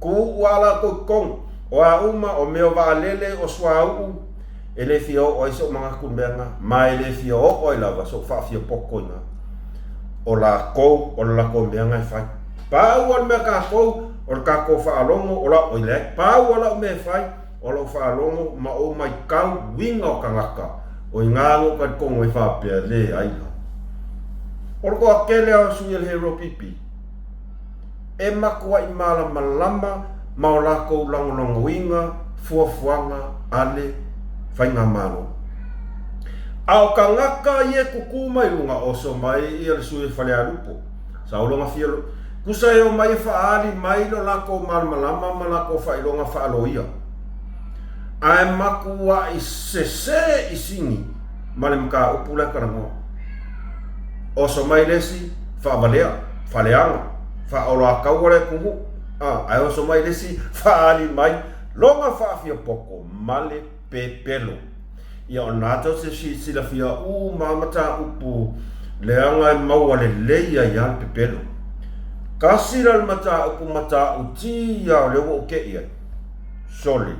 tuu a latou i totonu. O a uma, o mea o vaalele, o suauu, e le fia oo ai so'u manatu i le mea lena, ma e le fia oo ai lava so'u faafiapoto i ina. O latou, o le latou mea lena e fai. Pau lava le mea a tatou, o le tatou faalogo, o lau, oi leai, pau lava lau mea e fai, o lau faalogo ma ou maitau uiga o tagata, o i ina na ou talitonu ai faapea, leai la. O le toatele lava o sui o le Hero PP, e matuai malamalama ma o latou lagolagoina fuafuaga a le Faigamalo. A o tagata ia e tutu mai luga, oso mai ia le sui o Falealupo, sau lona fia tusa e omai e faaali mai lo latou malamalama ma latou faailoga faaloia. Ae matuai sese i sini ma le mataupu la e talanoa. Oso mai le isi, faavalea, faaleaga, faaoloataua le atunuu, a, ae oso mai le isi, faaali mai lona faafiapoto ma le pepelo. Ia o lena tou te silafia uma lava mataupu leaga e maua lelei ai lava le pepelo. Tasi la le mataupu matautia o lea ua ou te i ai, sole,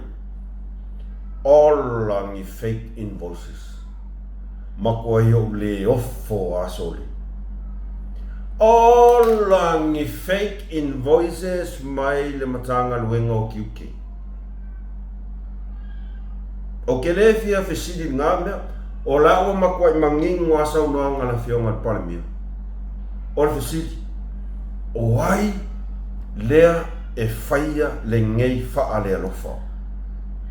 ola ni fake invoices. Matuai ou le ofo a sole. Ola ni fake invoices mai le Matagaluega o Tiute. Ou te le fia fesili i lena mea, o la ua matuai manino lava saunoaga a le Afioga i le Palemia. O le fesili, o ai lea e faia lenei faalealofa?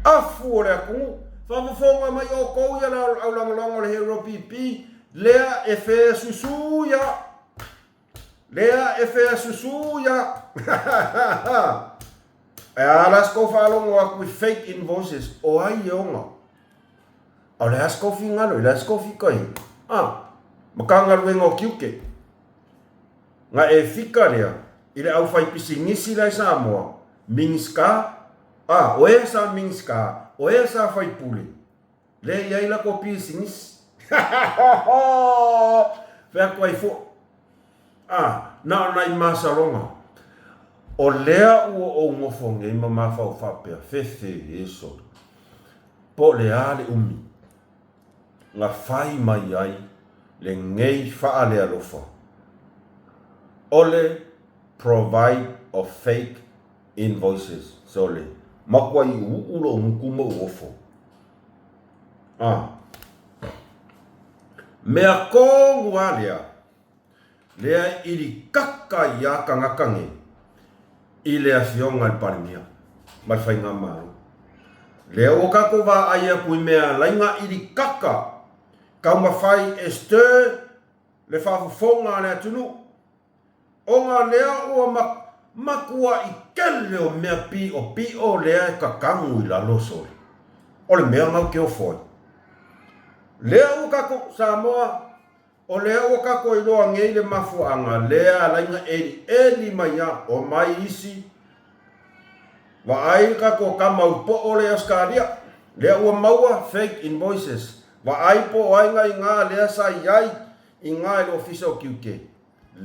Afu o le atunuu! Faafofoga mai outou ia le aulagolago o le Hero PP, lea e fesusu ia! Lea e feasusu ia. Ae a la se tou faalogo atu i fake invoices, o ai e ona? A o le a se tou finagalo, le a se tou fikaina? A, Matagaluega o Tiute. Na e fika lea i le aufaipisinisi la i Samoa, Minisita, a, o ea sa Minisita, o ea sa faipule, Lea e i ai latou pisinisi. Fai atu ai foi. Ah, na o nai masaloga. O lea ua ou nofo nei ma mafaufau faapea, fefe e sole. Po o le a le umi na fai mai ai lenei faalealofa o le provide of fake invoices. Sole, makuai uuu lou gutu ma ou ofo. A. Mea tonu a lea, lea e ilikaka iā tagata nei i le Afioga i le Palemia ma le Faigamalo. Lea ua tatou vaai atu i mea laina ilikaka taumafai e stir le faafofoga a le atunuu. Ona lea ua matuai tele o mea piʻopiʻo lea e tatagu i lalo sole. O le mea na ou te ofo ai. Lea ua tatou, Samoa, o lea ua tatou iloa nei le mafuaaga lea alaina elieli mai a omai isi vaai le tatou tama upoo lea i Ausetalia, lea ua maua fake invoices, vaai po o ai na iga lea sa i ai iga i le ofisa o tiute.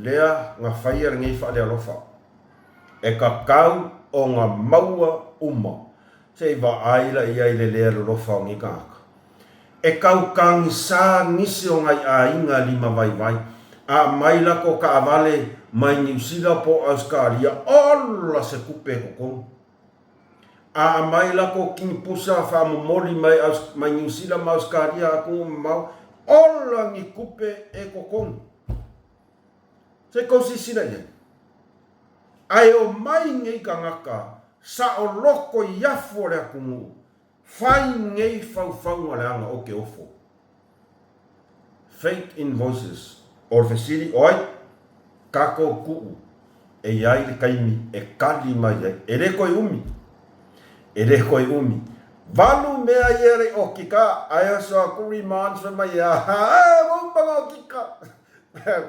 Lea na faia lenei faalealofa, e tatau ona maua uma. Se i vaai la i ai le le alolofa o nei tagata. E tautagisa nisi o nai aiga limavaivai, a aumai latou taavale mai Niu Sila po o Ausetalia, ola se tupe e totonu. A aumai latou kinipusa faamomoli mai mai Niu Sila ma Ausetalia atunuu mamao, ola ni tupe e totonu. Se i kou silasila i ai. Ae omai nei tagata saoloko i afu o le atunuu, fai nei faufauga leaga o ke ofo. Fake invoices. O le fesili, o ai takou tuu e i ai le taimi e kali mai ai? E le toe umi. E le toe umi. Valu mea ia le okika, ae oso aku remands fai mai a, ua uma na okika.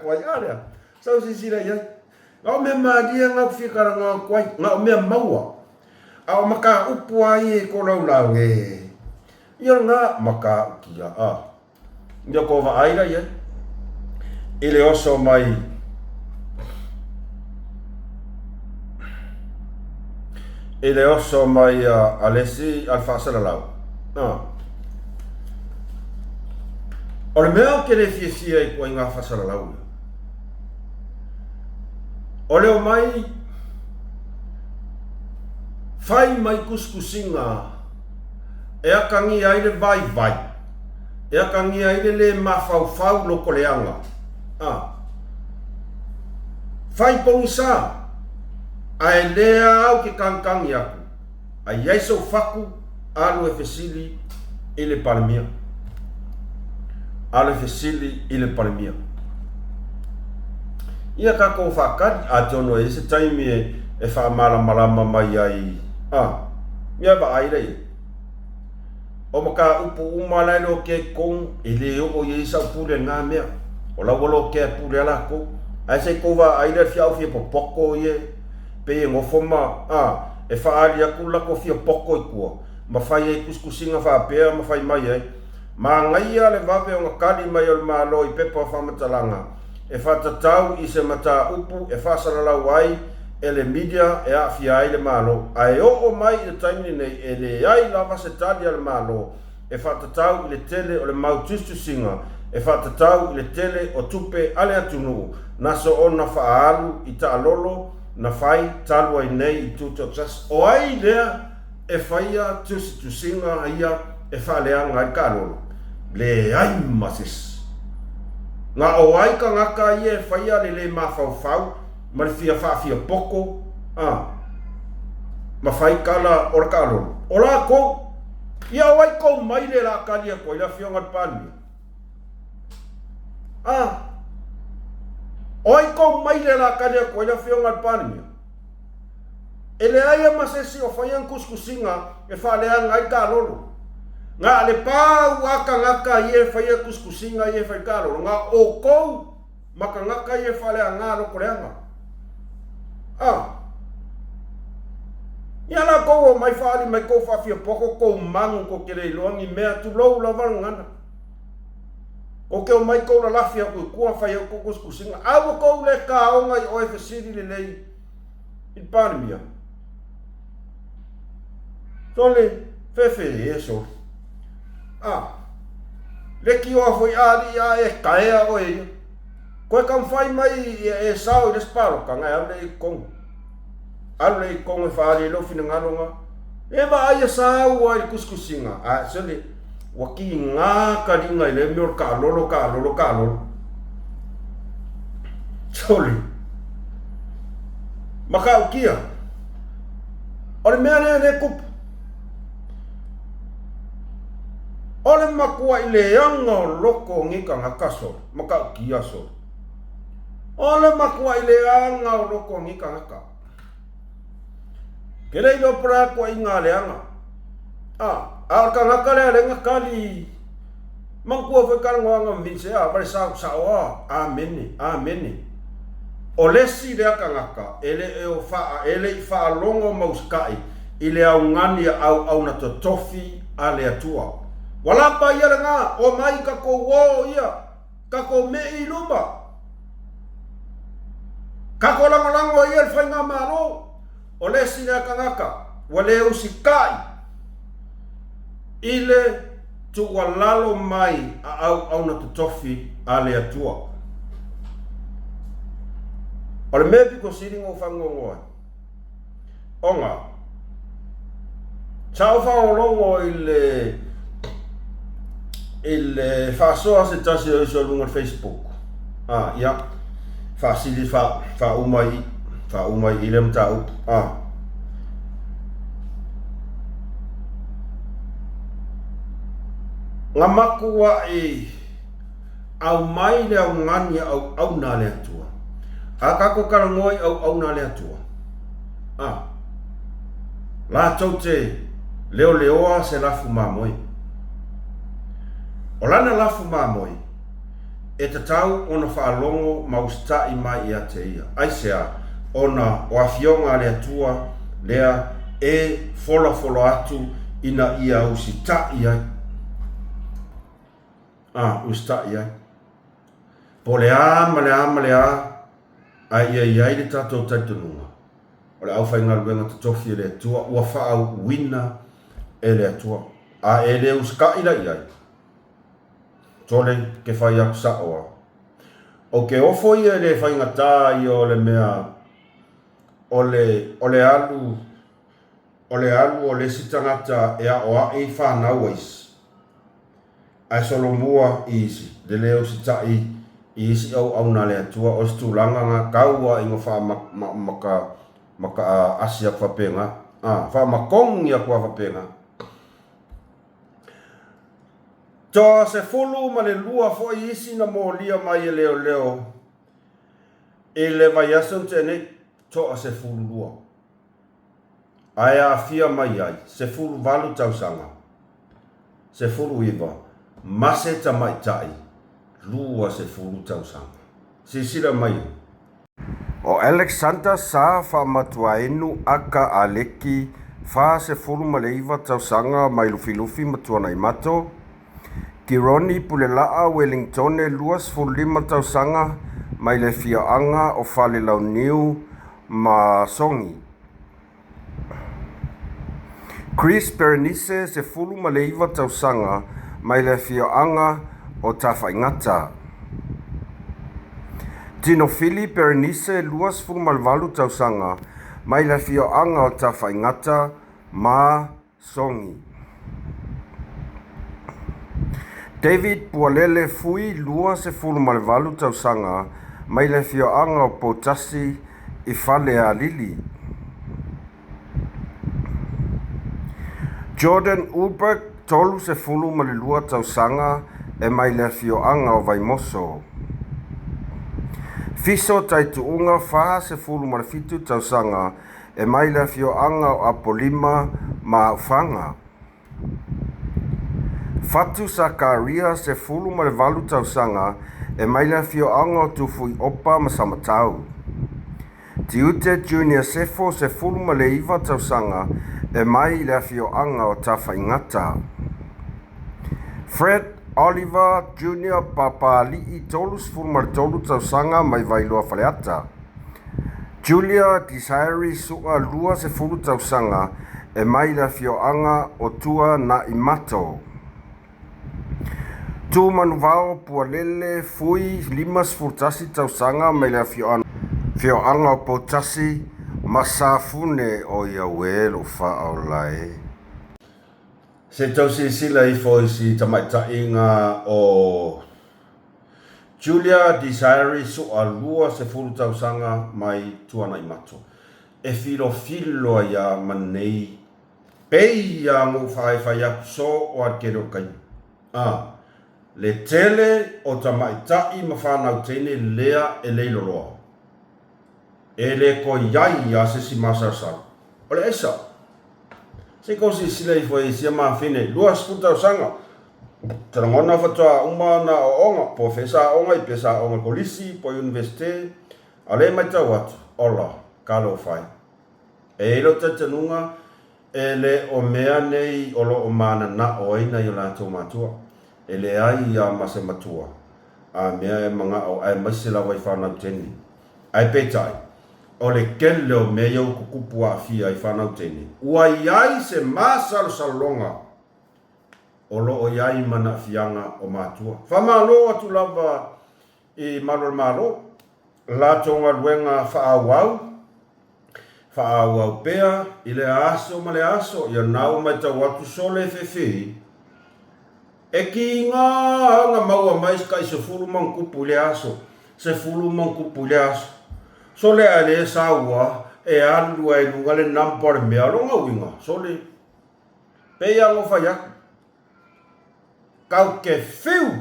Koai a lea. Sau silasila i ai. Na o mea malie na ou fia talanoa atu ai, na o mea maua. A o mataupu a ia i ko laulau e. Ia lena mataukia a. Ia ko vaai la i ai. I le oso mai i le oso mai a le isi a le faasalalau. A. O le mea ou te le fiafia i ituaiga faasalalau ia, o le omai fai mai tusitusiga e atagia ai le vaivai, e atagia ai le lē mafaufau lotoleaga, a. Fai pogisa, ae lea au ke kagikagi atu. A i ai sou fatu, alu e fesili i le Palemia. Alu e fesili i le Palemia. Ia tatou faatali, atonu e i ai se taimi e faamalamalama mai ai, a, ia vaai la i ai. O mataupu uma la e lotea i totonu, e le oo i ai sau pule i lena mea. O la ua lotea e pule a latou. Ae se i tou vaai la i le fiau fia popoto ia, pei e nofo ma, a, e faaali atu le latou fia poto i tua, ma fai ai tusitusiga faapea ma fai mai ai. Manaia le vave ona tali mai o le Malo i pepa faamatalaga e faatatau i se mataupu e faasalalau ai e le media e aafia ai le Malo. Ae oo mai i le taimi lenei e leai lava se tali a le Malo e faatatau i le tele o le mau tusitusiga e faatatau i le tele o tupe a le atunuu na soona faaalu i taalolo na fai talu ai nei i 2006. O ai lea e faia tusitusiga ia e faaleaga ai le taalolo? Leai ma se isi. Na o ai tagata ia e faia le le mafaufau ma le fia faafia poto a ma fai tala o le taalolo? O latou. Ia o ai kou maile la tali atu ai le Afioga i le Palemia? A o ai kou maile la tali atu ai le Afioga i le Palemia? E leai a ma se isi o faia ni tusitusiga e faaleaga ai taalolo. Na le pau a tagata ia e faia tusitusiga ia e fai taalolo, na o outou ma tagata ia e faaleaga lotoleaga. A Ia la tou omai faaali mai tou faafiapoto tou magu tou te le iloa ni mea, tulou lava le gagana. Tou te omai tou lalafi atu i tua fai ai tou tusitusiga. A ua tou le taoga i oe fesili lelei i le Palemia. Sole, fefe e sole. A, leitioa foi a alii a e taea oe ia. Koe taumafai mai e sao i le isi palota, na e alu lea i totonu. Alu lea i totonu e faaali ai lou finagalo na. E vaai e sau lava i le tusitusiga, ae sole, ua tiga taliga i lea mea o le taalolo, taalolo, taalolo. Sole, matautia, o le mea lea lea e tupu. O le matuai leaga o loko o nei tagata sole, matautia sole. O le matuai leaga o loko o nei tagata. Ke le iloa po o le a tuuaiga leaga. A, a o le tagata lea lea na tali, manatua foi talanoaga ma Vince, a, vale sao, sao a, amene, amene. O le isi lea tagata e le o faa, e le i faalogo ma usitai i le augani a auauna totofi a le Atua. Ua lapa ia lena, omai tatou o ia, tatou me'i i luma. Tatou lagolago ai ia le faigamalo. O le isi lea tagata ua le usitai i le tuualalo mai a auauna totofi a le Atua. O le mea pito sili ona ou faanoanoa ai, ona sa ou faalogologo i le i le faasoa se tasi o uso i luga o le Facebook. Ah, ia. Faasili faauma i faauma i lea mataupu. A. Na matuai aumai le augani a auauna a le Atua. A tatou talanoa i auauna a le Atua, a, latou te leoleoa se lafu mamoe. O lana lafu mamoe, e tatau ona faalogo ma usitai mai ia te ia. Aisea? Ona o Afioga a le Atua lea e folafola atu ina ia usitai ai. A, usitai ai. Po o le a ma le a ma le a, ae ia i ai le tatou talitonuga, o le aufaigaluega totofi e le Atua ua faauuina e le Atua. A e le usitai la i ai, Tole, ke fai atu sa'o a. O ke ofo ia e le faigata ia o le mea o le, o le alu, o le alu o le isi tagata e aoaʻi fanau a isi, ae solomua i isi, le le usitaʻi i isi auauna a le Atua, o se tulaga na tau a ina faamaka, maka asi atu faapena, a, faamakogi atu a faapena. Toa 12 foi isi na molia mai e leoleo i le vaiaso na tea nei, toa 12. Ae aafia mai ai 18 tausaga, 19 ma se tamaitai 20 tausaga. Silasila mai e. O Alexander sa faamatuainu aka Aleki 49 tausaga mai Lufilufi ma Tuanaimato, Kironi Pulelaa Wellingtone 25 tausaga mai le afioaga o Falelauniu ma Sogi. Chris Berenice, 19 tausaga, mai le afioaga o Tafaigata. Tino Fili Berenice, 28 tausaga, mai le afioaga o Tafaigata ma Sogi. David Pualele Fui, 28 tausaga, mai le afioaga o Poutasi i Falealili. Jordan Ulberg, 32 tausaga, e mai le afioaga o Vaimoso. Fiso Taituuga, 47 tausaga, e mai le afioaga o Apolima ma Aufaga. Fatu Sakaria, 18 tausaga, e mai le afioaga o Tufuiopa ma Samatau. Tiute Junior Sefo, 19 tausaga, e mai le afioaga o Tafaigata. Fred Oliver Junior Papali'i, 33 tausaga, mai Vailoa Faleata. Julia Desiree Su'a, 20 tausaga, e mai le afioaga o Tuanaimato. Tu Manuvao Pualele Fui, 51 tausaga, mai le afioaga o Poutasi ma Safune. Oi auē lou faaola e. Se i tau silasila ifo i si tamaitaiga o Julia Desiree Su'a, 20 tausaga, mai Tuanaimato. E filofilo ai a ma nei Pei a ngou faefai atu so o a tele o taimi. A, le tele o tamaitaʻi ma fanau teine lea e leiloloa. E le koi ai a sesi masalosalo. O le aisa. Se i kou silasila ifo i sia mafine, 20 tausaga, te lagona faatoa uma ana aoaoga, po o fea sa aoga ai, pe sa aoga i kolisi, po o universite, a o lea e matau atu, ola, talofa e. E i ai lou talitonuga, e le o mea nei o lo o mananao ai nai o latou matua. E leai a ma se matua a mea e manao aemaise lava i fanau teine. Ae peitai, o le tele o mea ia ua tutupu aafia ai fanau teine, ua i ai se masalosaloga o lo o i ai ma naafiaga o matua. Faamalo atu lava i malu o le Malo, latou galuega faaauau, faaauau pea i lea aso ma lea aso, ia na ua matau atu sole fefe, e kiga ona maua mai se tai 10 ma ona tupu i lea aso. 10 ma tupu i le aso. Sole a le saua e alu ai i luga le number o le mea. O lona uiga, sole, pei lava ona ou fai atu, tatou te fiu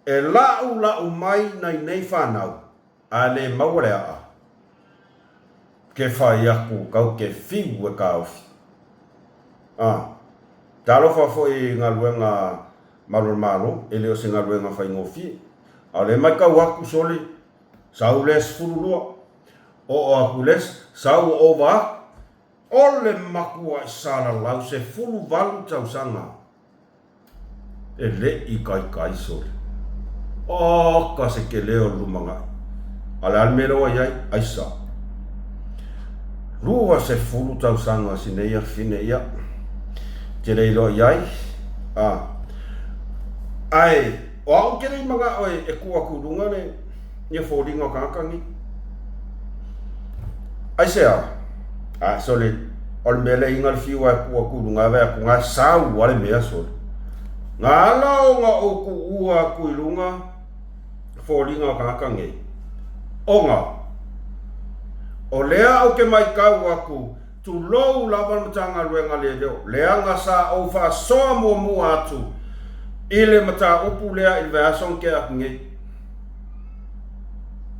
e la'ula'u mai nai nei fanau a le maua le a'a, ke fai atu tatou te fiu e taofi. A, talofa foi i galuega malu o le Malo, e le o se galuega faigofie. A o lea e matau atu sole, sau le 12, oo atu le isi, sau ua ova atu. O le matua'i salalau 18 tausaga e le i taitai sole. Oka se tele o le lumanai. A o le a le mea lea ua i ai? Aisa. 20 tausaga si nei afine ia. Te le iloa i ai. A. Ae, o au ou te le i manao e tuu atu i luga le ia foliga o tagata nei. Aisea? A, sole, o le mea lea i le fiu e tuu atu i luga e vaai atu na sau lava le mea sole. Na ala ona ou tuua atu i luga foliga o tagata nei, ona o lea ou te matau atu Tulou lava le Matagaluega Leoleo, leaga sa ou faasoa muamua atu i le mataupu lea i le vaiaso na tea atu nei.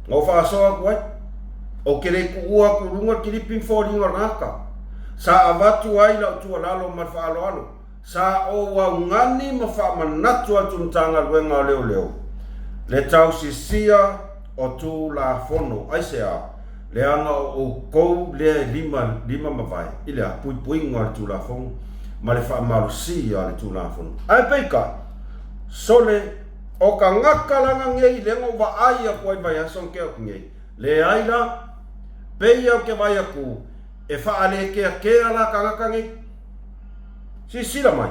Na ou faasoa atu ai, ou te le i tuua atu i luga le kilipi ma foliga o le tagata. Sa avatu ai lau tuualalo ma le faaaloalo. Sa ou augani ma faamanatu atu i le Matagaluega o Leoleo le tausisia o Tulafono. Aisea? Leaga o outou lea e lima, lima mavae i le a? Puipuiga o le Tulafono ma le faamalosia o le Tulafono. Ae peitai, sole, o tagata laga nei lea na ou vaai atu ai i le vaiaso na tea atu nei, leai la, pei ou te vaai atu e faalelekeakea la tagata nei. Silasila mai.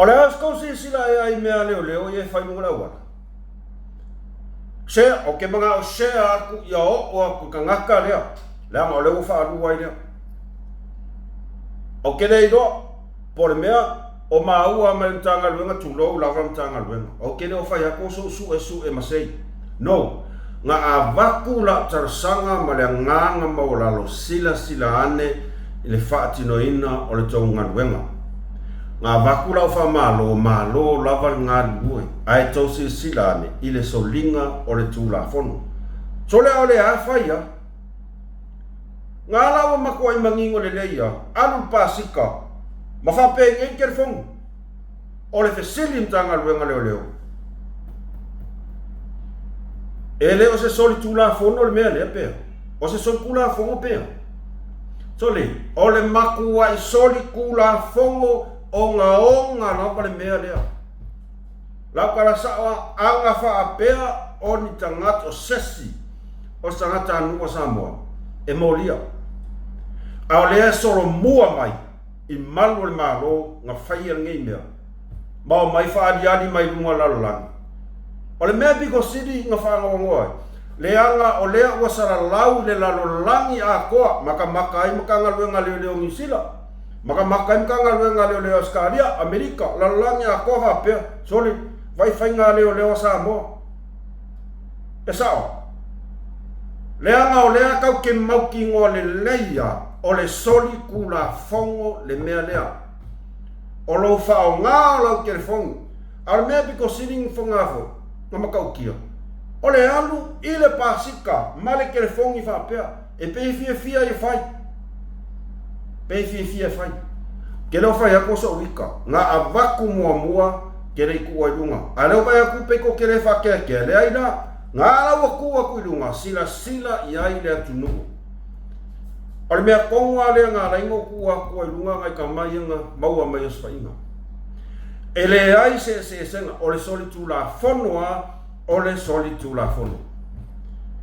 O le a se tou silasila ea i mea a leoleo ia e fai i luga o le auala? Share, ou te manao share atu ia oo atu i tagata lea, leaga o lea ua faalua ai lea. Ou te le iloa, po o le mea, o maua ma le Matagaluega, tulou lava le Matagaluega. Ou te le o fai atu o sou suesue ma sei. No. Na avatu lau talosaga ma le agaga maualalo silasila ane i le faatinoina o le tou galuega. Na avatu lau faamalo, malo lava le galulue, ae tou silasila ane i le soliga o le Tulafono. Sole a o le a fai a? Na ala ua matuai manino lelei a, alu le pasika ma faapenei le telefoni. O le fesili i Matagaluega Leoleo, e le o se solitulafono le mea lea pea? O se solitulafono pea? Sole, o le matuai solitulafono ogaoga lava le mea lea. Lau tala sao a, aga faapea o ni tagata, o sesi o se tagatanuu o Samoa, e molia. A o lea e solomua mai i malu o le Malo na faia lenei mea, ma omai faaaliali mai luga o le lalolagi. O le mea pito sili na faanoanoa ai, leaga o lea ua salalau i le lalolagi atoa, matamata ai Matagaluega a Leoleo o Niu Sila, matamata ai Matagaluega a Leoleo o Ausetalia, Amerika, lalolagi atoa faapea, sole, vai faiga a leoleo a Samoa. E sao. Leaga o lea tau te mautinoa lelei a o le soli tulafono le mea lea. O lou faaaoga o lau telefoni, a o le mea pito sili na faga foi, na matautia, o le alu i le pasika ma le telefoni faapea, e pei e fiafia e fai. Pei e fiafia e fai. Ke le o fai atu o so'u ika, na avatu muamua ke le i tuua i luga. A le o vaai atu pei ko ke le faakeakea, leai la, na ala ua tuu atu i luga, silasila i ai le atunuu. O le mea tonu lava lea na ala ai ona ou tuua atu ai i luga nai tama ia na maua mai osofaiga. E leai se eseesega, o le solitulafono lava o le solitulafono.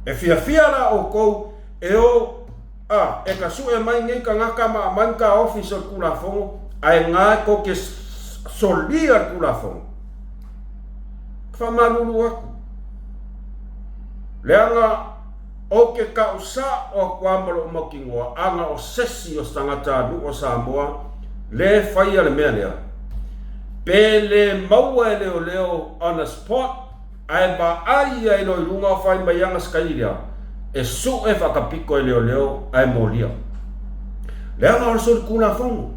E fiafia la outou e o a e ka sue mai nei tagata ma aumai ni taofi solitulafono ae na e tou te solia le Tulafono. Faamalulu atu, leaga ou te tau sa'o atu lava ma lo'u mautinoa, ana o sesi o se tagatanuu o Samoa lea e faia le mea lea, pe le maua e leoleo on the spot, ae vaai ai loa i luga o fai mai ana sikaini lea, e su'e faatapito e leoleo ae molia. Leaga o le solitulafono,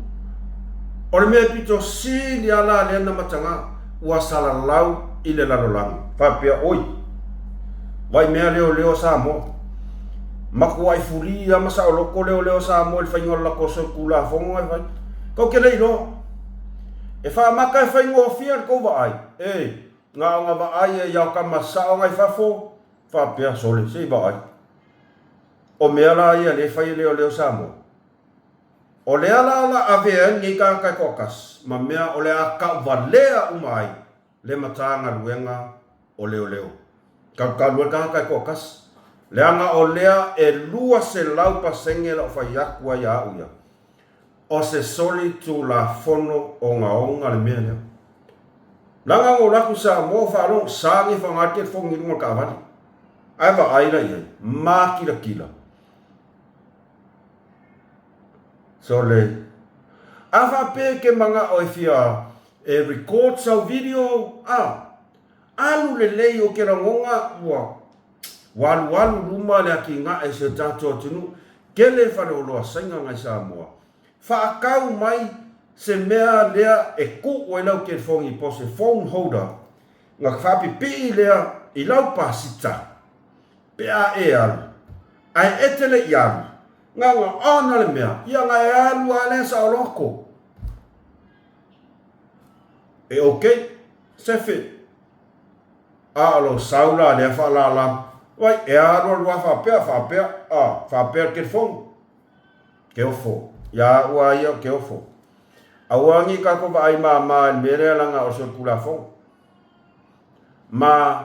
o le mea pito sili lava la lea na mataga, ua salalau i le lalolagi. Faapea, Oi, vai mea leoleo a Samoa. Matuai fuli lava ma saoloto leoleo a Samoa i le faiga o le latou solitulafono ae fai. Tou te le iloa. E faamata e faigofie le tou vaai, e, na ona vaai ai lava o tama sao nai fafo, faapea, sole, se i vaai. O mea la ia lea e fai e leoleo Samoa. O lea la o le a avea ai lenei tagata e toatasi ma mea o le a tauvalea uma ai le Matagaluega o Leoleo. Talutalu ai le tagata e toatasi, leaga o lea e 200% lau fai atu ai ia au ia, o se solitulafono ogaoga le mea lea. Leaga na ou alu atu i Samoa faalogo sa nei faaaoga ai le telefoni i luga o le taavale. Ae vaai la i ai, makilatila. Sole, A faapea e te manao e fia e record sau video, a, alu lelei ou te lagona ua ua alualu luma le atinae o si o tatou atunuu, tele faleoloa Saina nai Samoa. Faatau mai se mea lea e tuu ai lau telefoni po o se phone holder na faapipii lea i lau pasita pe a e alu, ae e te le i alu, na ona on le mea, ia na e alu lava lea saoloto. E ok, sefe. A o lou sau la lea faalala, vai, e alu alu lava faapea, faapea, a, faapea le telefoni. Ke ofo. Ia au lava ia o ke ofo. Aua ne i tatou vaai mama i le mea lea leaga o se Tulafono. Ma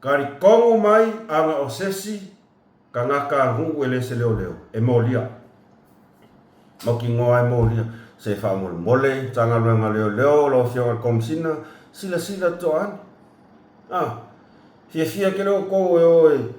talitonu mai ana o sesi tagata nuu e le se leoleo, e molia. Mautinoa e molia. Se faamolemole Matagaluega Leoleo, lau Afioga i le Komesina, silasila totoa ane. A, fiafia tele outou e o e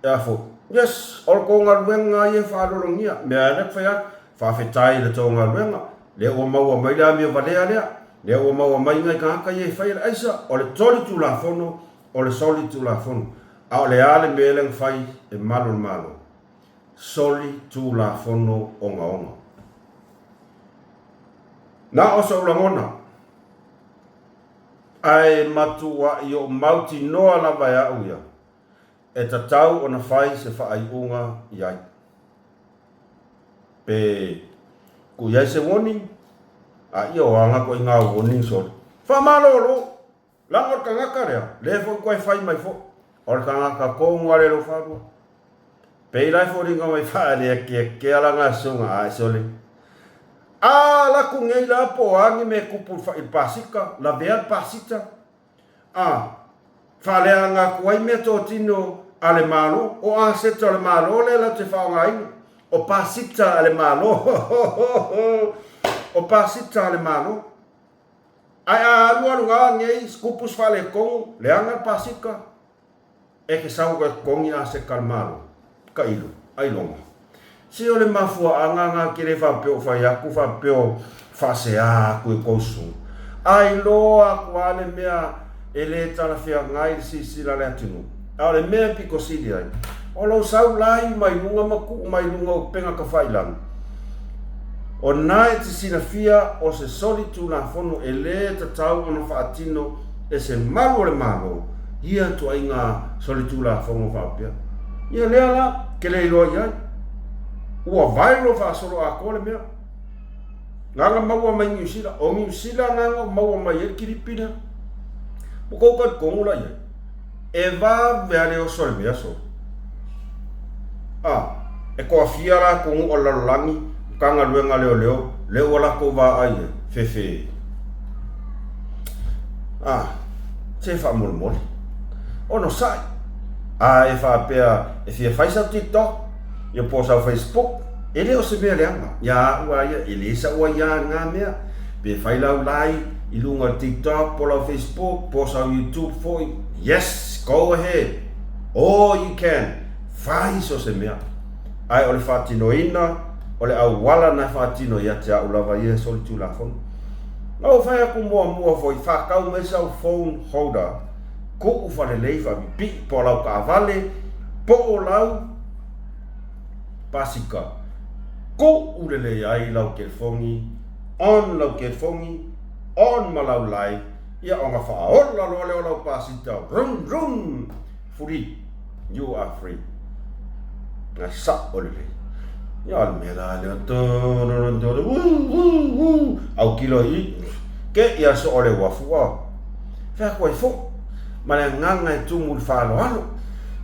E a foi? Yes, o le tou galuega ia e faalologia. Mea lea ou te fai atu, faafetai i le tou galuega, lea ua maua mai le amio valea lea, lea ua maua mai nai tagata ia e faia le aisa, o le toli tulafono, o le soli tulafono. A o le a le mea lea na fai e malu o le Malo? Soli tulafono ogaoga. Na o sou lagona, ae matuai ou mautinoa lava e au ia, E tatau ona fai se faaiuga i ai. Pe tuu i ai se warning, a ia o aga ituaiga warning sole. Faamalolo! Leaga o le tagata lea, lea foi toe fai mai foi, o le tagata tonu lava lea i lou faalua. Pei la e foliga mai faaleakeakea lana asoga ae sole. A laku nei la po o a ni mea tupu i le pasita, lavea le pasita. A faaleaga atu ai meatotino a le Malo, o aseta o le Malo lea latou te faaaogaina, o pasita a le Malo, o pasita a le Malo. Ae a alualu lava nei tupu se faaletonu, leaga le pasita. E te sau koe totogi a se kalmalo, tailo, ailoga. Se o le mafuaaga na ke le faapea o fai atu faapea o faasea atu e kou susuga. Ailoa atu a le mea e le talafeagai le silasila a le atunuu. A o le mea e pito sili ai, o lou sau lai mai luga ma tuu mai luga o upega tafailagi. O na e te silafia o se soli tulafono e le tatau ona faatino e se malu o le Malo ia ituaiga solitulafono faapea. Ia lea la, ke le iloa i ai. Ua viral faasoloatoa le mea. Nana maua mai Niu Sila. O Niu Sila nana o maua mai ai le kilipi lea. Ua tou talitonu la i ai. E vave lava le oso o le mea solo. A, e toafia la atunuu o le lalolagi, Matagaluega a Leoleo, lea ua latou vaai ai, fefe. A, se faamolemole. Onosai. A e faapea e fia fai sau TikTok, ia po o sau Facebook, e le o se mea leaga. Ia au lava ia, e le sau aiā i lena mea. Pe fai lau live i luga o le TikTok po o lau Facebook po o sau YouTube foi, yes, go ahead, all you can, fai so o se mea. Ae o le faatinoina o le auala na e faatino ia te au lava ia e solitulafono. Na ou fai atu muamua foi, faatau mai sau phone holder, tuu faalelei faapipii po o lau taavale po o lau pasika, tuu lelei ai lau telefoni, on lau telefoni, on ma lau live, ia ona faaola loa lea o lau pasita, vroom vroom, free, you are free. Na sa'o lelei. Ia o le mea la lea, wuu wuu wuu, autilo i i, ke i aso o le uafu a. Fai atu ai foi, ma le agaga e tumu i le faaaloalo.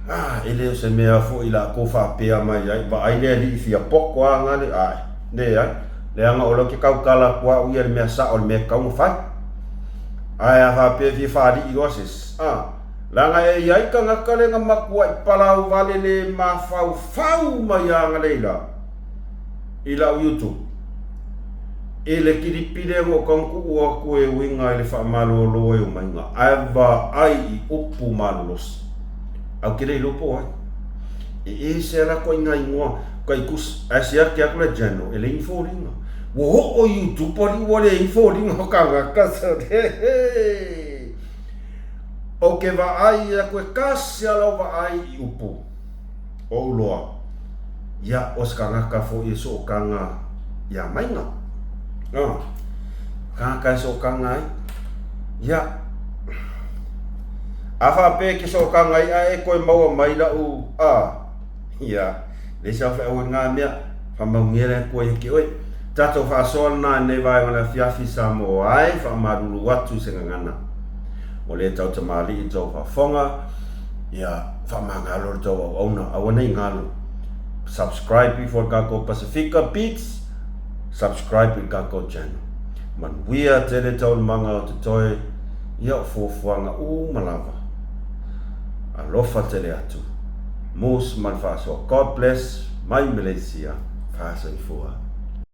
A, e le o se mea foi la kou faapea mai ai, vaai le alii fia poto a gale, ae, leai, leaga o lea ou te tautala atu au ia i le mea sa'o, le mea e tatau ona fai. Ae a faapea e fia faalii loa se isi, a, leaga e i ai tagata lea na matuai palau vale le mafaufau mai agaleila i lau YouTube i le kilipi lea na ou tau tuu atu e uiga i le faamalolo e omaiga ae vaai i upu malolosi. Ae ou te le iloa po o ai. E ese lava latou ituaiga igoa taitusi ae siaki atu le channel e leai ni foliga. Ua oo i YouTube alii ua leai ni foliga o tagata. Ou te vaai atu e tasi lava lau vaai i upu o uloa, ia o se tagata foi e sootaga ia maiga. Ah, tagata e sootaga ai. Ia, a faapea e te sootaga ai ae e toe maua mai lau, ah, ia, leai sau feau i lena mea, faamaunia le Atua ia te oe. Tatou faasoa lena i lenei vaega o le afiafi Samoa ai, faamalulu atu i se gagana. O lea tau tamalii i tou faafofoga, ia faamagalo le tou auauna, aua nei galo. Subscribe ifo i le tatou Pasifika Beats, subscribe i le tatou channel. Manuia tele taualumaga o totoe, ia o fuafuaga uma lava. Alofa tele atu. Moose ma le faasoa. God bless mai Malaysia. Faasoifua.